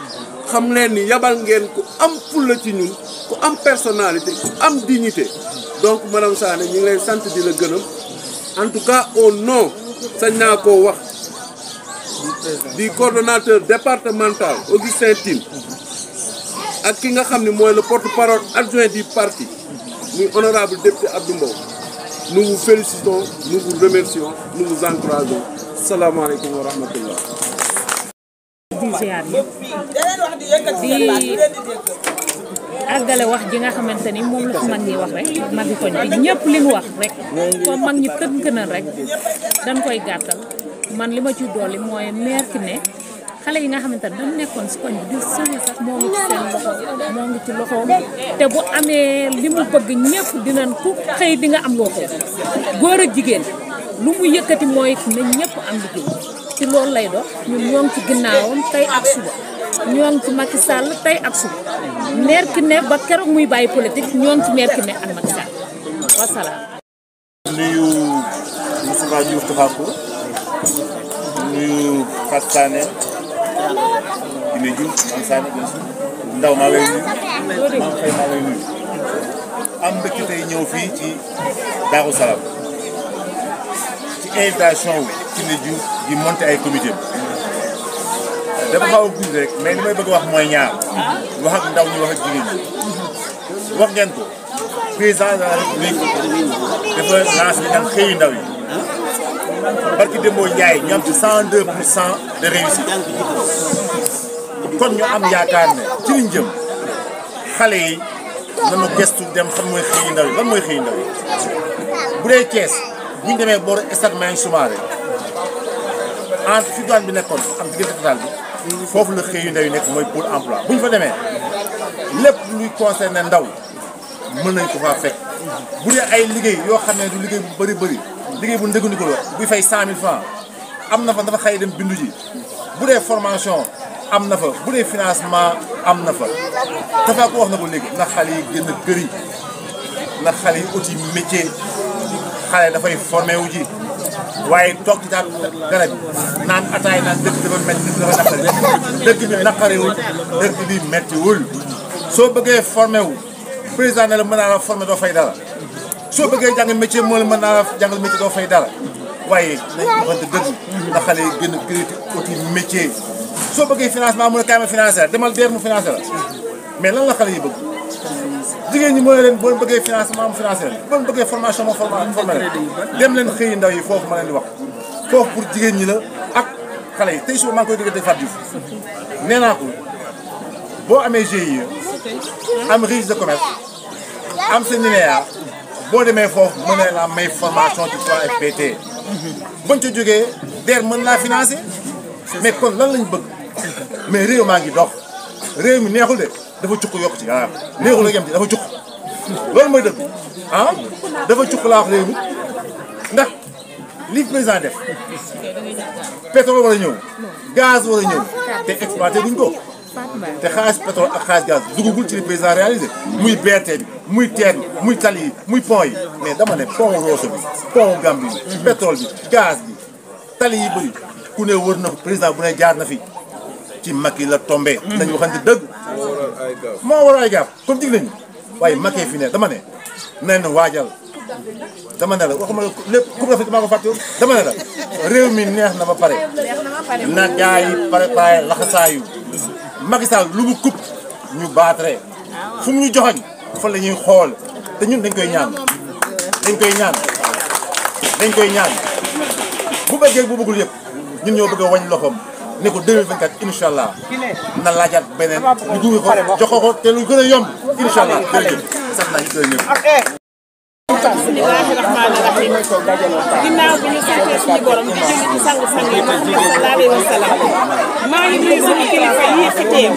xam leen ni yabal ngeen ku am fulla ci ñun ku am personnalité ku am dignité donc madame Sané ñu ngi lay sant di la gërëm en tout cas au nom sañ naa koo wax di coordonnateur départemental Augustin Tine ak ki nga xam ne mooy le porte-parole adjoint du parti muy honorable député Abdou Mbow nous vous félicitons nous vous remercions nous vous encourageons salaamaaleykum wa rahmatullah di ziar ñëpp di àggale wax ji nga xamante ni moom la fi mag ñi wax rek magi koñ bi ñëpp li ñu wax rek comme mag ñi tënk na rek dañ koy gàttal man li ma ci dolli mooy maire ki ne xale yi nga xamante ne dañu nekkoon si koñ bi di sëri sax moo ngi ci seen loxo moo ngi ci loxoom te bu amee li mu bëgg ñëpp dinañ ku xëy di nga am loo xëy góor ak jigéen lu mu yëkkati mooy ne ñëpp am liggéey ci loolu lay dox ñun ñoo ngi ci ginnaawam tey ak suba ñoo ngi ci Macky Sall tey ak suba maire ki ne ba keroog muy bàyyi politique ñoo ngi ci maire ki ne ak Macky Sall wasalaam. nuyu Moustapha Diouf Tafakou nuyu Fatou Sané Dine Diouf am Sané bien sûr Ndaw maa lay nuyu maa xëy maa lay nuyu am mbégte tey ñëw fii ci Darou Salam ci invitation wu Dine Diouf di monter ay comité dafa xaw a gudd rek mais li may bëgg wax mooy ñaar wax ak ndaw ñi wax ak jigéen ñi wax ngeen ko président de la République dafa lancé li nga xëyu ndaw yi barki Demba Ndiaye ñu am ci 102% de réussite kon ñu am yaakaar ne ci liñ jëm xale yi nañu gestu dem xam mooy xëyu ndaw yi lan mooy xëyu ndaw yi bu dee Thiès bu ñu demee boor stade Maniang Soumaré entre fi douane bi nekkoon am diggante total bi foofu la xëyu ndaw yi nekk mooy pôle emploi bu ñu fa demee lépp luy concerné ndaw mën nañ ko faa fekk bu dee ay liggéey yoo xam ne du liggéey bu bëri liggéey bu ndëgëndiku la buy fay 100 000 francs am na fa dafa xëy dem bindu ji bu dee formation am na fa bu dee financement am na fa dafa ko wax na ko léegi ndax xale yi génn kër yi ndax xale yi outil métier xale dafay formé wu ji waaye toog ci daal garab yi naan ataay naan dëkk dafa métti dafa naqari dëkk bi naqariwul dëkk bi méttiwul soo bëggee formé wu président ne la mën naa la formé doo fay dara soo bëggee jàng métier moo la mën naa la jàngal métier doo fay dara waaye nañ ko waxante dëgg ndax xale yi gën a crédit outil métier soo bëggee financement mu ne kaay ma financé la demal DER mu financé la mais lan la xale yi bëgg jigéen ñi mooy leen boo bëggee financement mu financé la boo bëggee formation moo formé la dem leen xëyi ndaw yi foofu ma leen di wax foofu pour jigéen ñi la ak xale yi tey suba maa ngi koy diggante Fatou Diouf nee naa ko boo amee GIE am registre de commerce am sa NINEA boo demee foofu mën na la may formation ci 3FPT bañ ca jógee DER mën laa financé mais kon lan lañ bëgg mais réew maa ngi dox réew mi neexul de dafa cukk yokk ci waaw neexul la yem ci dafa cukk loolu mooy dëgg ah dafa cukk laa wax réew mi ndax li président def pétrole war a ñëw gaz war a ñëw te exploité duñ ko te xaalis pétrole ak xaalis gaz dugugul ci li président réalisé muy BRT bi muy TER bi muy tali yi muy pont yi mais dama ne pont Rosso bi pont Gambie bi pétrole bi gaz bi tali yi bëri ku ne wër na ko président bu ne jaar na fi ci Macky la tombé. nañu waxante dëgg moo war ay gaaf comme dig nañu waaye Macky fi ne dama ne nañ waajal dama ne la waxuma la lépp ku rafet maa ko fàtte woon dama ne la réew mi neex na ba pare na gaa yi préparé laxasaayu Macky Sall lu mu coupe ñu baatre fu mu ñu joxoñ fan la ñuy xool te ñun dañ koy ñaan bu bëggee bu bëggul yëpp ñun ñoo bëgg a wañ loxoom ne ko 2024 incha allah na laajaat beneen ñu dugal ko jox ko te lu gën a yomb incha allah jërëjëf sax naa ñu gën a ñëw. bismillahi rahmaani rahim ginnaaw bi ñu santee suñu borom di julli ci sang-sang yi Muhammad sallallahu alayhi wa sallam maa ngi nuyu suñu kilifa yi fi teew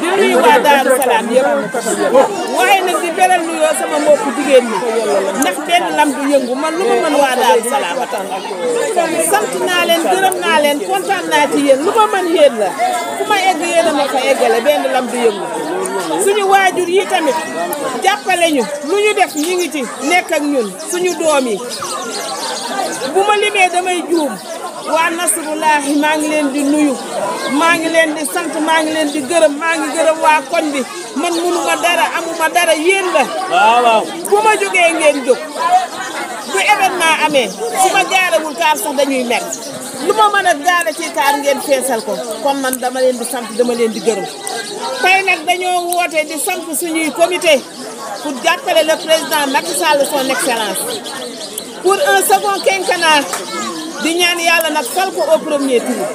di nuyu waa Daaru Salaam yëpp waaye nag di beral nuyoo sama mbokku jigéen ñi ndax benn lam du yëngu man lu ma mën waa Daaru Salaam a tax sant naa leen gërëm naa leen kontaan naa ci yéen lu ma mën yéen la fu ma egg yéen a ma fa eggale benn lam du yëngu suñu waajur yi tamit jàppale ñu lu ñu def ñu ngi ci nekk ak ñun suñu doom yi bu ma limee damay juum waa Nasrullahi maa ngi leen di nuyu maa ngi leen di sant maa ngi leen di gërëm maa ngi gërëm waa koñ bi man munuma dara amuma dara yéen la waaw bu ma jógee ngeen jóg bu événement amee su ma gaarewul kaar sax dañuy mer lu ma mën a gaare ci kaar ngeen feesal ko kon man dama leen di sant dama leen di gërëm tey nag dañoo woote di sant suñuy comité pour jàppale le président Macky Sall son excellence pour un second quinquennat di ñaan yàlla nag fal ko au premier tour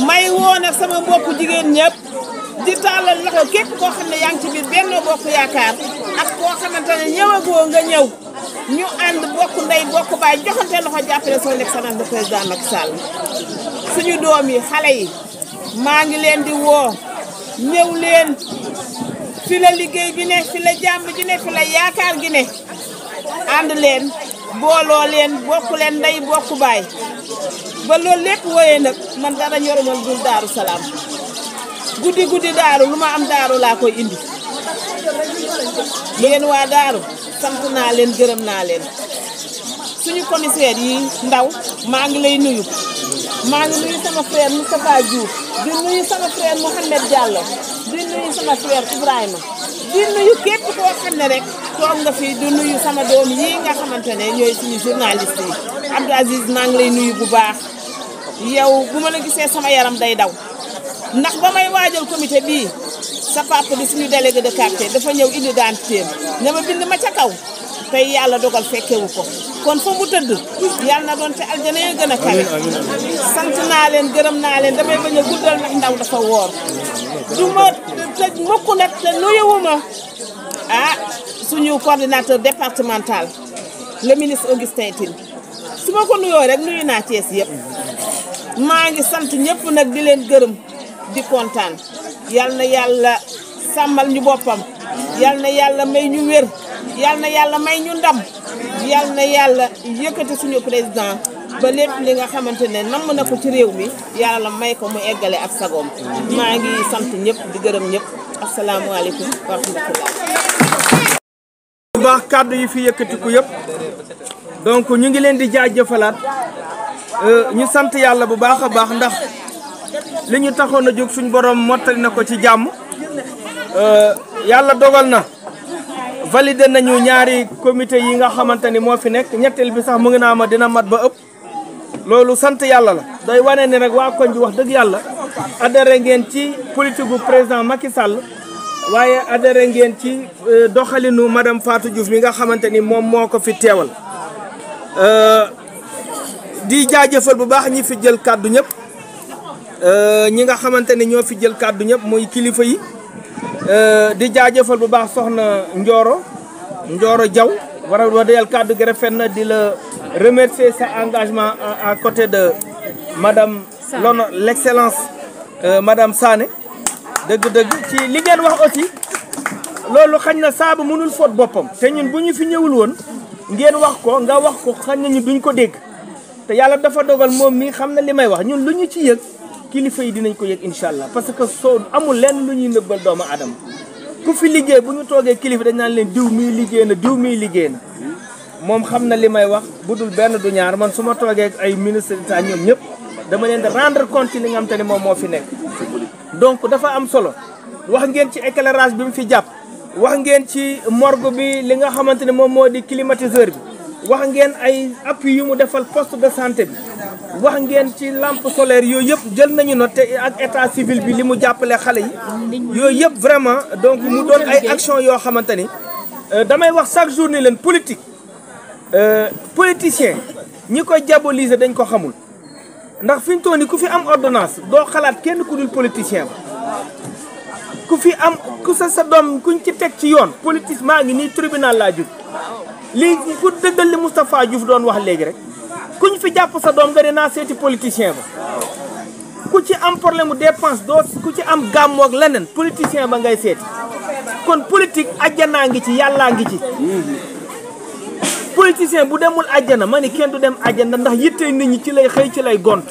may woo nag sama mbokku jigéen ñëpp di tàllal loxo képp koo xam ne yaa ngi ci biir Benno Bokk Yaakaar ak koo xamante ne ñëwagoo nga ñëw ñu ànd bokk ndey bokk baay joxante loxo jàppale son excellence le président Macky Sall suñu doom yi xale yi maa ngi leen di woo ñëw leen fi la liggéey bi ne fi la jàmm ji ne fi la yaakaar gi ne ànd leen booloo leen bokk leen ndey bokk baay ba loolu lépp wooyee nag man dara ñorumal dul Daaru Salaam guddi guddi daaru lu ma am daaru laa koy indi yéen waa daaru sant naa leen gërëm naa leen suñu commissaire yi ndaw maa ngi lay nuyu maa ngi nuyu sama frère Moustapha Diouf di nuyu sama frère Mouhamed Diallo di nuyu sama frère Ibrahima di nuyu képp koo xam ne rek toog nga fi di nuyu sama doom yi nga xamante ne ñooy suñu journaliste yi Abdou Aziz maa ngi lay nuyu bu baax yow bu ma la gisee sama yaram day daw ndax ba may waajal comité bii sa papa di suñu délégué de quartier dafa ñëw indi identité ne ma bind ma ca kaw tey yàlla dogal fekkewu ko kon fa mu tëdd yàlla na doon te aljana ya gën a kawe sant naa leen gërëm naa leen damay bañ a guddal ndax ndaw dafa woor du ma tëj mukk nag te nuyuwuma suñu coordinateur départemental le ministre Augustin Tine su ma ko nuyoo rek nuyu naa Thiès yëpp maa ngi sant ñëpp nag di leen gërëm di kontaan yal na yàlla sàmmal ñu boppam yal na yàlla may ñu wér yal na yàlla may ñu ndam yal na yàlla yëkkati suñu président ba lépp li nga xamante ne namm na ko ci réew mi yàlla may ko mu eggale ak sagoom maa ngi sant ñëpp di gërëm ñëpp asalaamualeykum wa rahmatullah bu baax kàddu yi fi yëkkatiku yëpp donc ñu ngi leen di jaajëfalaat ñu sant yàlla bu baax a baax ndax li ñu taxoon a jóg suñu borom mottali na ko ci jàmm yàlla dogal na validé nañu ñaari comité yi nga xamante ni moo fi nekk ñetteel bi sax mu ngi naa ma dina mat ba ëpp loolu sant yàlla la day wane ne rek waa koñ bi wax dëgg yàlla adhéré ngeen ci politique bu président Macky Sall waaye adhéré ngeen ci doxalinu madame Fatou Diouf mi nga xamante ni moom moo ko fi teewal di jaajëfal bu baax ñi fi jël kàddu ñëpp ñi nga xamante ni ñoo fi jël kàddu ñëpp muy kilifa yi di jaajëfal bu baax soxna Ndioro Diaw war a dayal kàddu gi rafet na di la remercier sa engagement à côté de madame l'excellence madame Sané dëgg-dëgg ci li ngeen wax aussi loolu xañ na saabu mënul fóot boppam te ñun bu ñu fi ñëwul woon ngeen wax ko nga wax ko xañ na ñu duñ ko dégg te yàlla dafa dogal moom mi xam na li may wax ñun lu ñu ci yëg kilifa yi dinañ ko yëg incha allah parce que soo amul lenn lu ñuy nëbbal doomu aadama ku fi liggéey bu ñu toogee kilifa dañ naan leen diw mii liggéey na diw mii liggéey na moom xam na li may wax bu dul benn du ñaar man su ma toogee ay ministre d'État ñoom ñëpp dama leen di rendre compte ci li nga xam te ne moom moo fi nekk donc dafa am solo wax ngeen ci éclairage bi mu fi jàpp wax ngeen ci morgue bi li nga xamante ne moom moo di climatiseur bi wax ngeen ay appui yu mu defal poste de santé bi wax ngeen ci lampe solaire yooyu yëpp jël nañu note ak état civil bi li mu jàppale xale yi yooyu yëpp vraiment donc mu doon ay action yoo xamante ni damay wax chaque jour ni leen politique politicien ñi koy diaboliser dañ ko xamul ndax fi ñu toll nii ku fi am ordonnance doo xalaat kenn ku dul politicien ku fi am ku sa doom kuñ ci teg ci yoon politique maa ngi nii tribunal laa jub lii pour dëggal li Moustapha Diouf doon wax léegi rek kuñ fi jàpp sa doom nga ne naa seeti politicien ba ku ci am problème mu dépense doo ku ci am gàmmu ak leneen politicien ba ngay seeti kon politique ajjanaa ngi ci yàllaa ngi ci politicien bu demul ajjana ma ni kenn du dem ajjana ndax yittey nit ñi ci lay xëy ci lay gont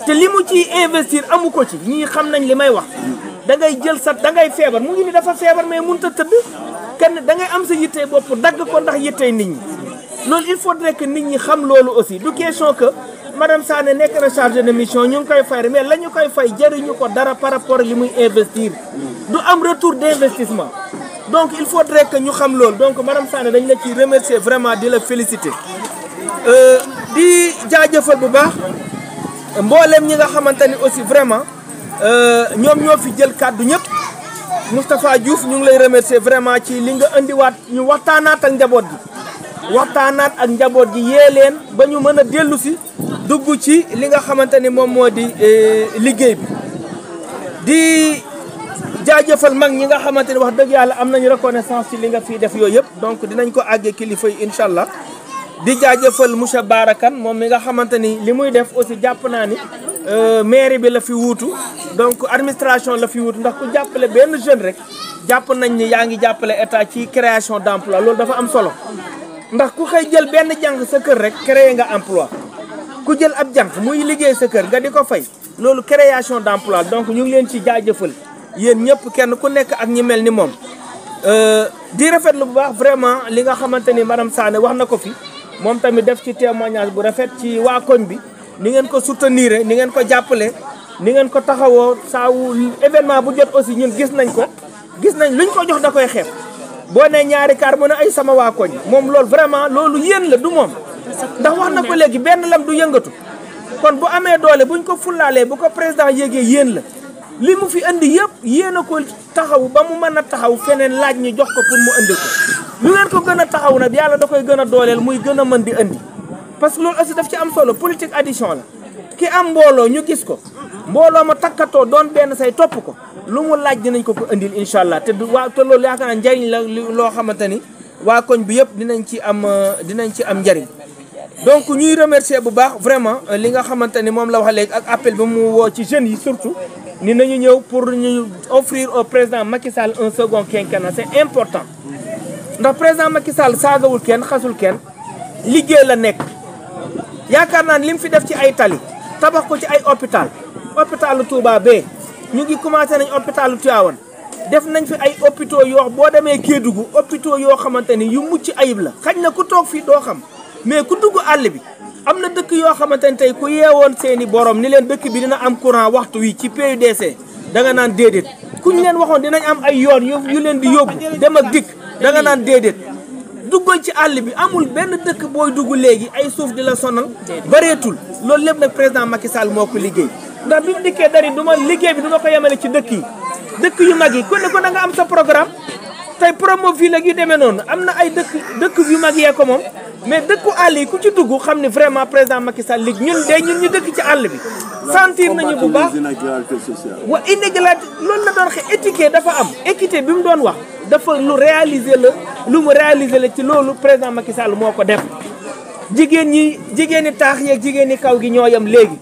te li mu ciy investir amu ko ci ñii xam nañ li may wax da ngay jël sa da ngay feebar mu ngi ni dafa feebar mais mënut a tëdd kenn da ngay am sa yittey bopp dagg ko ndax yittey nit ñi loolu il faudrait que nit ñi xam loolu aussi du question que madame Sané nekk na chargé de mission ñu ngi koy fay mais la ñu koy fay jëriñu ko dara par rapport ak li muy investir du am retour d'investissement donc il faudrait que ñu xam loolu donc madame Sané dañ la ciy remercier vraiment di la féliciter di jaajëfal bu baax mboolem ñi nga xamante ni aussi vraiment ñoom ñoo fi jël kàddu ñëpp Moustapha Diouf ñu ngi lay remercier vraiment ci li nga indiwaat ñu waxtaanaat ak njaboot gi waxtaanaat ak njaboot gi yee leen ba ñu mën a dellu si dugg ci li nga xamante ni moom moo di liggéey bi di jaajëfal mag ñi nga xamante ni wax dëgg yàlla am nañu reconnaissance ci li nga fii def yooyu yëpp donc dinañ ko àggee kilifa yi incha allah di jaajëfal monsieur Barakan moom mi nga xamante ni li muy def aussi jàpp naa ni mairie bi la fi wuutu donc administration la fi wuutu ndax ku jàppale benn jeune rek jàpp nañ ni yaa ngi jàppale état ci création d'emploi loolu dafa am solo ndax ku xëy jël benn jànq sa kër rek créer nga emploi ku jël ab jànq muy liggéey sa kër nga di ko fay loolu création d'emploi donc ñu ngi leen ci jaajëfal yéen ñëpp kenn ku nekk ak ñi mel ni moom di rafetlu bu baax vraiment li nga xamante ni madame Sané wax na ko fi moom tamit def ci témoignage bu rafet ci waa koñ bi ni ngeen ko soutenir ni ngeen ko jàppale ni ngeen ko taxawoo saawu événement bu jot aussi ñun gis nañ luñ ko jox da koy xeeb boo ne ñaari kaar mu ne ay sama waa koñ moom loolu vraiment loolu yéen la du moom ndax wax na ko léegi benn lam du yëngatu kon bu amee doole buñ ko fulaalee bu ko président yéegee yéen la li mu fi indi yëpp yéen a ko taxaw ba mu mën a taxaw feneen laaj ñu jox ko pour mu indi ko lu ngeen ko gën a taxaw nag yàlla da koy gën a dooleel muy gën a mën di indi parce que loolu aussi daf ci am solo politique addition la ki am mbooloo ñu gis ko mbooloo ma takkatoo doon benn say topp ko lu mu laaj dinañ ko indil incha allah te loolu yaakaar naa njariñ la loo xamante ni waa koñ bi yëpp dinañ ci am njariñ donc ñuy remercier bu baax vraiment li nga xamante ni moom la wax léegi ak appel bi mu woo ci jeunes yi surtout ni nañu ñëw pour ñu offrir au président Macky Sall un second quinquennat c'est important ndax président Macky Sall saagawul kenn xasul kenn liggéey la nekk yaakaar naa ni li mu fi def ci ay tali tabax ko ci ay hôpitalu Touba bee ñu ngi commencé nañ hôpitalu Tivaouane def nañ fi ay hôpitaux yoo boo demee Kédougou hôpitaux yoo xamante ni yu mucc ayib la xaj na ku toog fii doo xam mais ku dugg àll bi am na dëkk yoo xamante ni tey ku yeewoon seeni borom ni leen dëkk bi dina am courant waxtu wi ci PUDC da nga naan déedéet ku ñu leen waxoon dinañ am ay yoon yu leen di yóbbu dem ak dikk da nga naan déedéet duggal ci àll bi amul benn dëkk booy dugg léegi ay suuf di la sonal bareetul loolu lépp nag président Macky Sall moo ko liggéey ndax bi mu dikkee dari liggéey bi duma ko yemale ci dëkk yi dëkk yu mag yi ku ne ko da nga am sa programme tey Promoville ak yu demee noonu am na ay dëkk yu mag yee ko moom mais dëkku àll yi ku ci dugg xam ne vraiment président Macky Sall liggéey ñun ñu dëkk ci àll bi sentir nañu bu baax wa inégalité loolu la doon xe équité dafa am équité bi mu doon wax dafa lu mu réaliser la ci loolu président Macky Sall moo ko def jigéen ñi taax yeeg jigéen ñi kaw gi ñoo yam léegi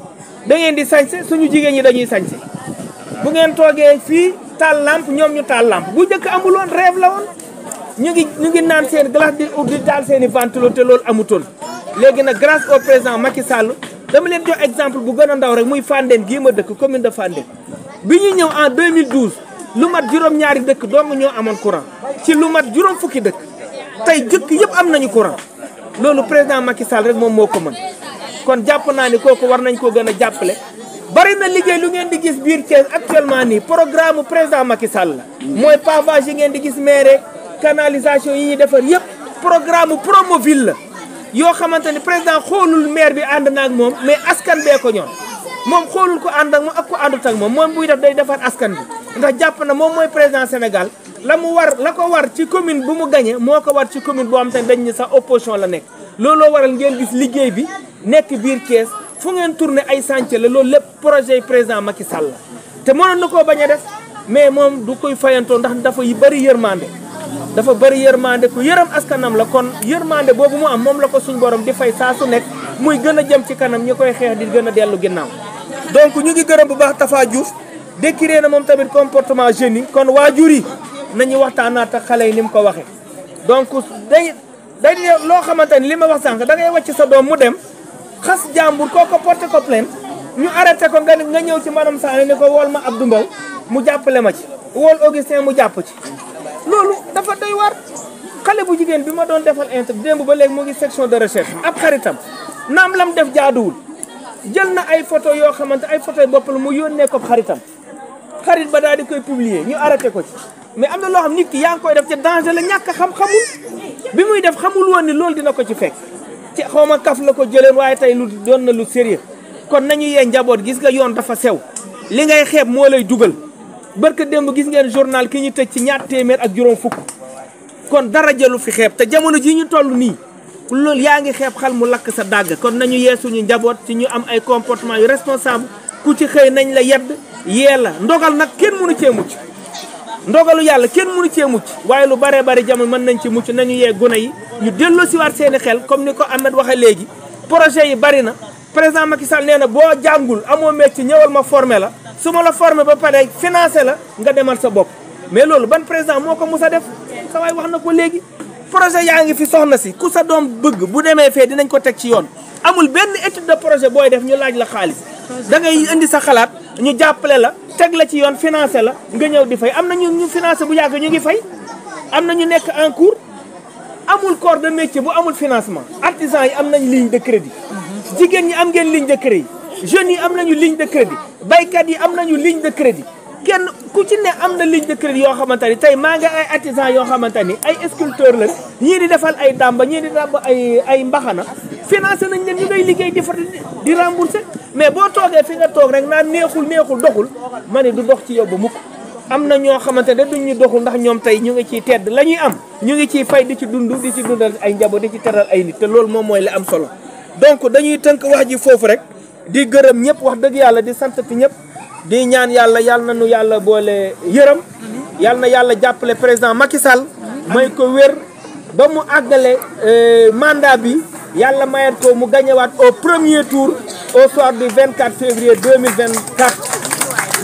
da ngeen di sañse suñu jigéen ñi dañuy sañse bu ngeen toogee fii taal lampe ñoom ñu taal lampe bu njëkk amul woon rêve la woon ñu ngi naan seen glace di taal seen i ventilo te loolu amutoon léegi nag grâce au président Macky Sall dama leen jox exemple bu gën a ndaw rek muy Fandène gii ma dëkk commune de Fandène bi ñu ñëw en 2012 lu mat juróom-ñaari dëkk dong ñoo amoon courant ci lu mat juróom fukki dëkk tey dëkk yëpp am nañu courant loolu président Macky Sall rek moom moo ko mën kon jàpp naa ni kooku war nañ koo gën a jàppale bari na liggéey lu ngeen di gis biir Thiès actuellement nii programme président Macky Sall la mooy pavage yi ngeen di gis maire canalisation yi ñuy defar yëpp programme Promoville la yoo xamante ni président xoolul maire bi ànd na ak moom mais askan bee ko ñor moom xoolul ko ànd ak moom ak ko àndut ak moom buy def day defar askan bi ndax jàpp na moom mooy président Sénégal la ko war ci commune bu mu gagné moo ko war ci commune boo xam te ne dañ ni sax opposition la nekk looloo waral ngeen gis liggéey bi nekk biir Thiès fu ngeen tourné ay chantier la loolu lépp projet président Macky Sall la te mënoon na koo bañ a def mais moom du koy fayantoo ndax dafa bëri yërmande ku yërëm askanam la kon yërmande boobu mu am moom la ko suñ borom di fay saa su nekk muy gën a jëm ci kanam ñi koy xeex di gën a dellu ginnaaw donc ñu ngi gërëm bu baax Tafa Diouf décrire na moom tamit comportement jeunes yi kon waajur yi nañu waxtaanaat ak xale yi ni mu ko waxee donc day loo xamante ni li ma wax sànq da ngay wàcc sa doom mu dem xas jàmbur kooko porté ko plainte ñu arrêté ko nga ñëw ci madame Sané ni ko wool ma Abdou Mbow mu jàppale ma ci wool Augustin mu jàpp ci loolu dafa doy war xale bu jigéen bi ma doon defal interview démb ba léegi mu ngi section de recherche ab xaritam naam lam def jaaduwul jël na ay photo yoo xamante ay photo bopp la mu yónnee ko xaritam xarit ba daal di koy publier ñu arrêté ko ci mais am na loo xam nit ki yaa ngi koy def ci danger la ñàkk xam-xamul bi muy def xamul woon ni loolu dina ko ci fekk ci xawma kaf la ko jëleen waaye tey lu doon na lu sérieux kon nañu yee njaboot gis nga yoon dafa sew li ngay xeeb moo lay dugal barka démb gis ngeen journal ki ñu tëj ci ñaar téeméer ak juróom fukk kon dara jëlu fi xeeb te jamono ji ñu toll nii loolu yaa ngi xeeb xal mu lakk sa dàgg kon nañu yee suñu njaboot ci ñu am ay comportement yu responsable ku ci xëy nañ la yedd yee la ndogal nag kenn mënu cee mucc ndogalu yàlla kenn mënu cee mucc waaye lu baree bari jamono mën nañ ci mucc nañu yee gune yi ñu delloo si waat seeni xel comme ni ko Ahmed waxee léegi projet yi bari na président Macky Sall nee na boo jàngul amoo métier ñëwal ma formé la su ma la formé ba pare financé la nga demal sa bopp mais loolu ban président moo ko mus a def sa waay wax na ko léegi projet yaa ngi fi soxna si ku sa doom bëgg bu demee fee dinañ ko teg ci yoon amul benn étude de projet booy def ñu laaj la xaalis da ngay indi sa xalaat ñu jàppale la teg la ci yoon financé la nga ñëw di fay am na ñu financé bu yàgg ñu ngi fay am na ñu nekk en cours amul corps de métier bu amul financement artisan yi am nañ ligne de crédit jigéen ñi am ngeen ligne de crédit jeunes yi am nañu ligne de crédit baykat yi am nañu ligne de crédit kenn ku ci ne am na ligne de crédit yoo xamante ni tey maa nga ay artisan yoo xamante ni ay sculpteur la ñii di defal ay dàmba ñii di dàmba ay mbaxana financé nañ leen ñu ngay liggéey di remboursé mais boo toogee fi nga toog rek naan neexul doxul ma ne du dox ci yow ba mukk am na ñoo xamante ne duñ ñu doxul ndax ñoom tey ñu ngi ciy tedd la ñuy am ñu ngi ciy fay di ci dundal ay njaboot di ci teral ay nit te loolu moom mooy li am solo donc dañuy tënk wax ji foofu rek di gërëm ñëpp wax dëgg yàlla di sant ñëpp di ñaan yàlla na nu yàlla boole yërëm yàlla na yàlla jàppale président Macky Sall may ko wér ba mu àggale mandat bi yàlla mayat ko mu gañewaat au premier tour au soir du 24 février 2024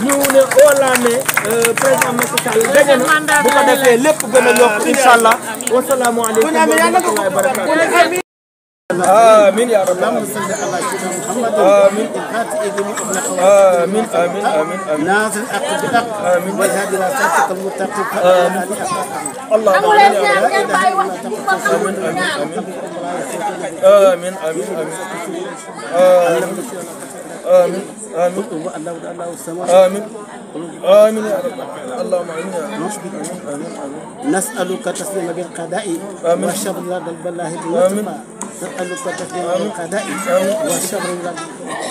ñu ne oo la ne président Macky Sall gañe na bu ko defee lépp gën a yokk incha allah wasalaamu aleykum wa rahmatullahi wa barakatuh آمين يا رب اللهم صل على سيدنا محمد آمين آمين آمين آمين آمين ناصر الحق بالحق آمين والهادي إلى صراطك المستقيم آمين اللهم آمين آمين آمين آمين آمين آمين آمين آمين يا رب اللهم آمين نسألك تسليم بالقضاء والشبر لدى البلاء بالمصطفى نسألك تسليم بالقضاء والشبر لدى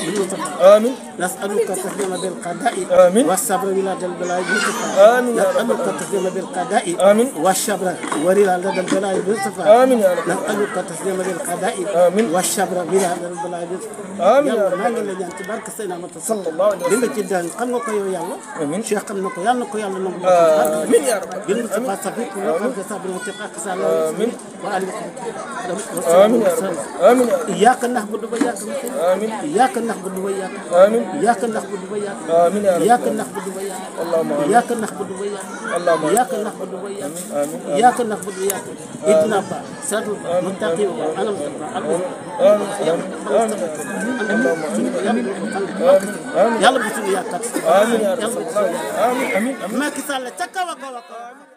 بالمصطفى آمين نسألك تسليم بالقضاء آمين والصبر لدى البلاء بالمصطفى آمين نسألك تسليم بالقضاء آمين والشبر لدى البلاء بالمصطفى آمين يا رب نسألك تسليم بالقضاء آمين والشبر لدى البلاء بالمصطفى آمين يا رب maa ngi lay ñaan ci barke Seydina Muhammad صلى الله عليه li وسلم nga ci daan xam nga ko yow yàlla آمين Cheikh xam na ko yàlla na ko yàlla nangu آمين يا رب gën sa fa sabit ko xam nga sabit mo tek ak sa آمين wa ali آمين يا رب آمين إياك نعبد وإياك نستعين آمين إياك نعبد وإياك آمين إياك نعبد وإياك آمين يا رب إياك نعبد وإياك اللهم آمين إياك نعبد وإياك اللهم آمين إياك نعبد وإياك آمين إياك نعبد وإياك اهدنا صراط المستقيم أنا يلا بسم الله آمين يا رب آمين آمين ما كسال تكا وكا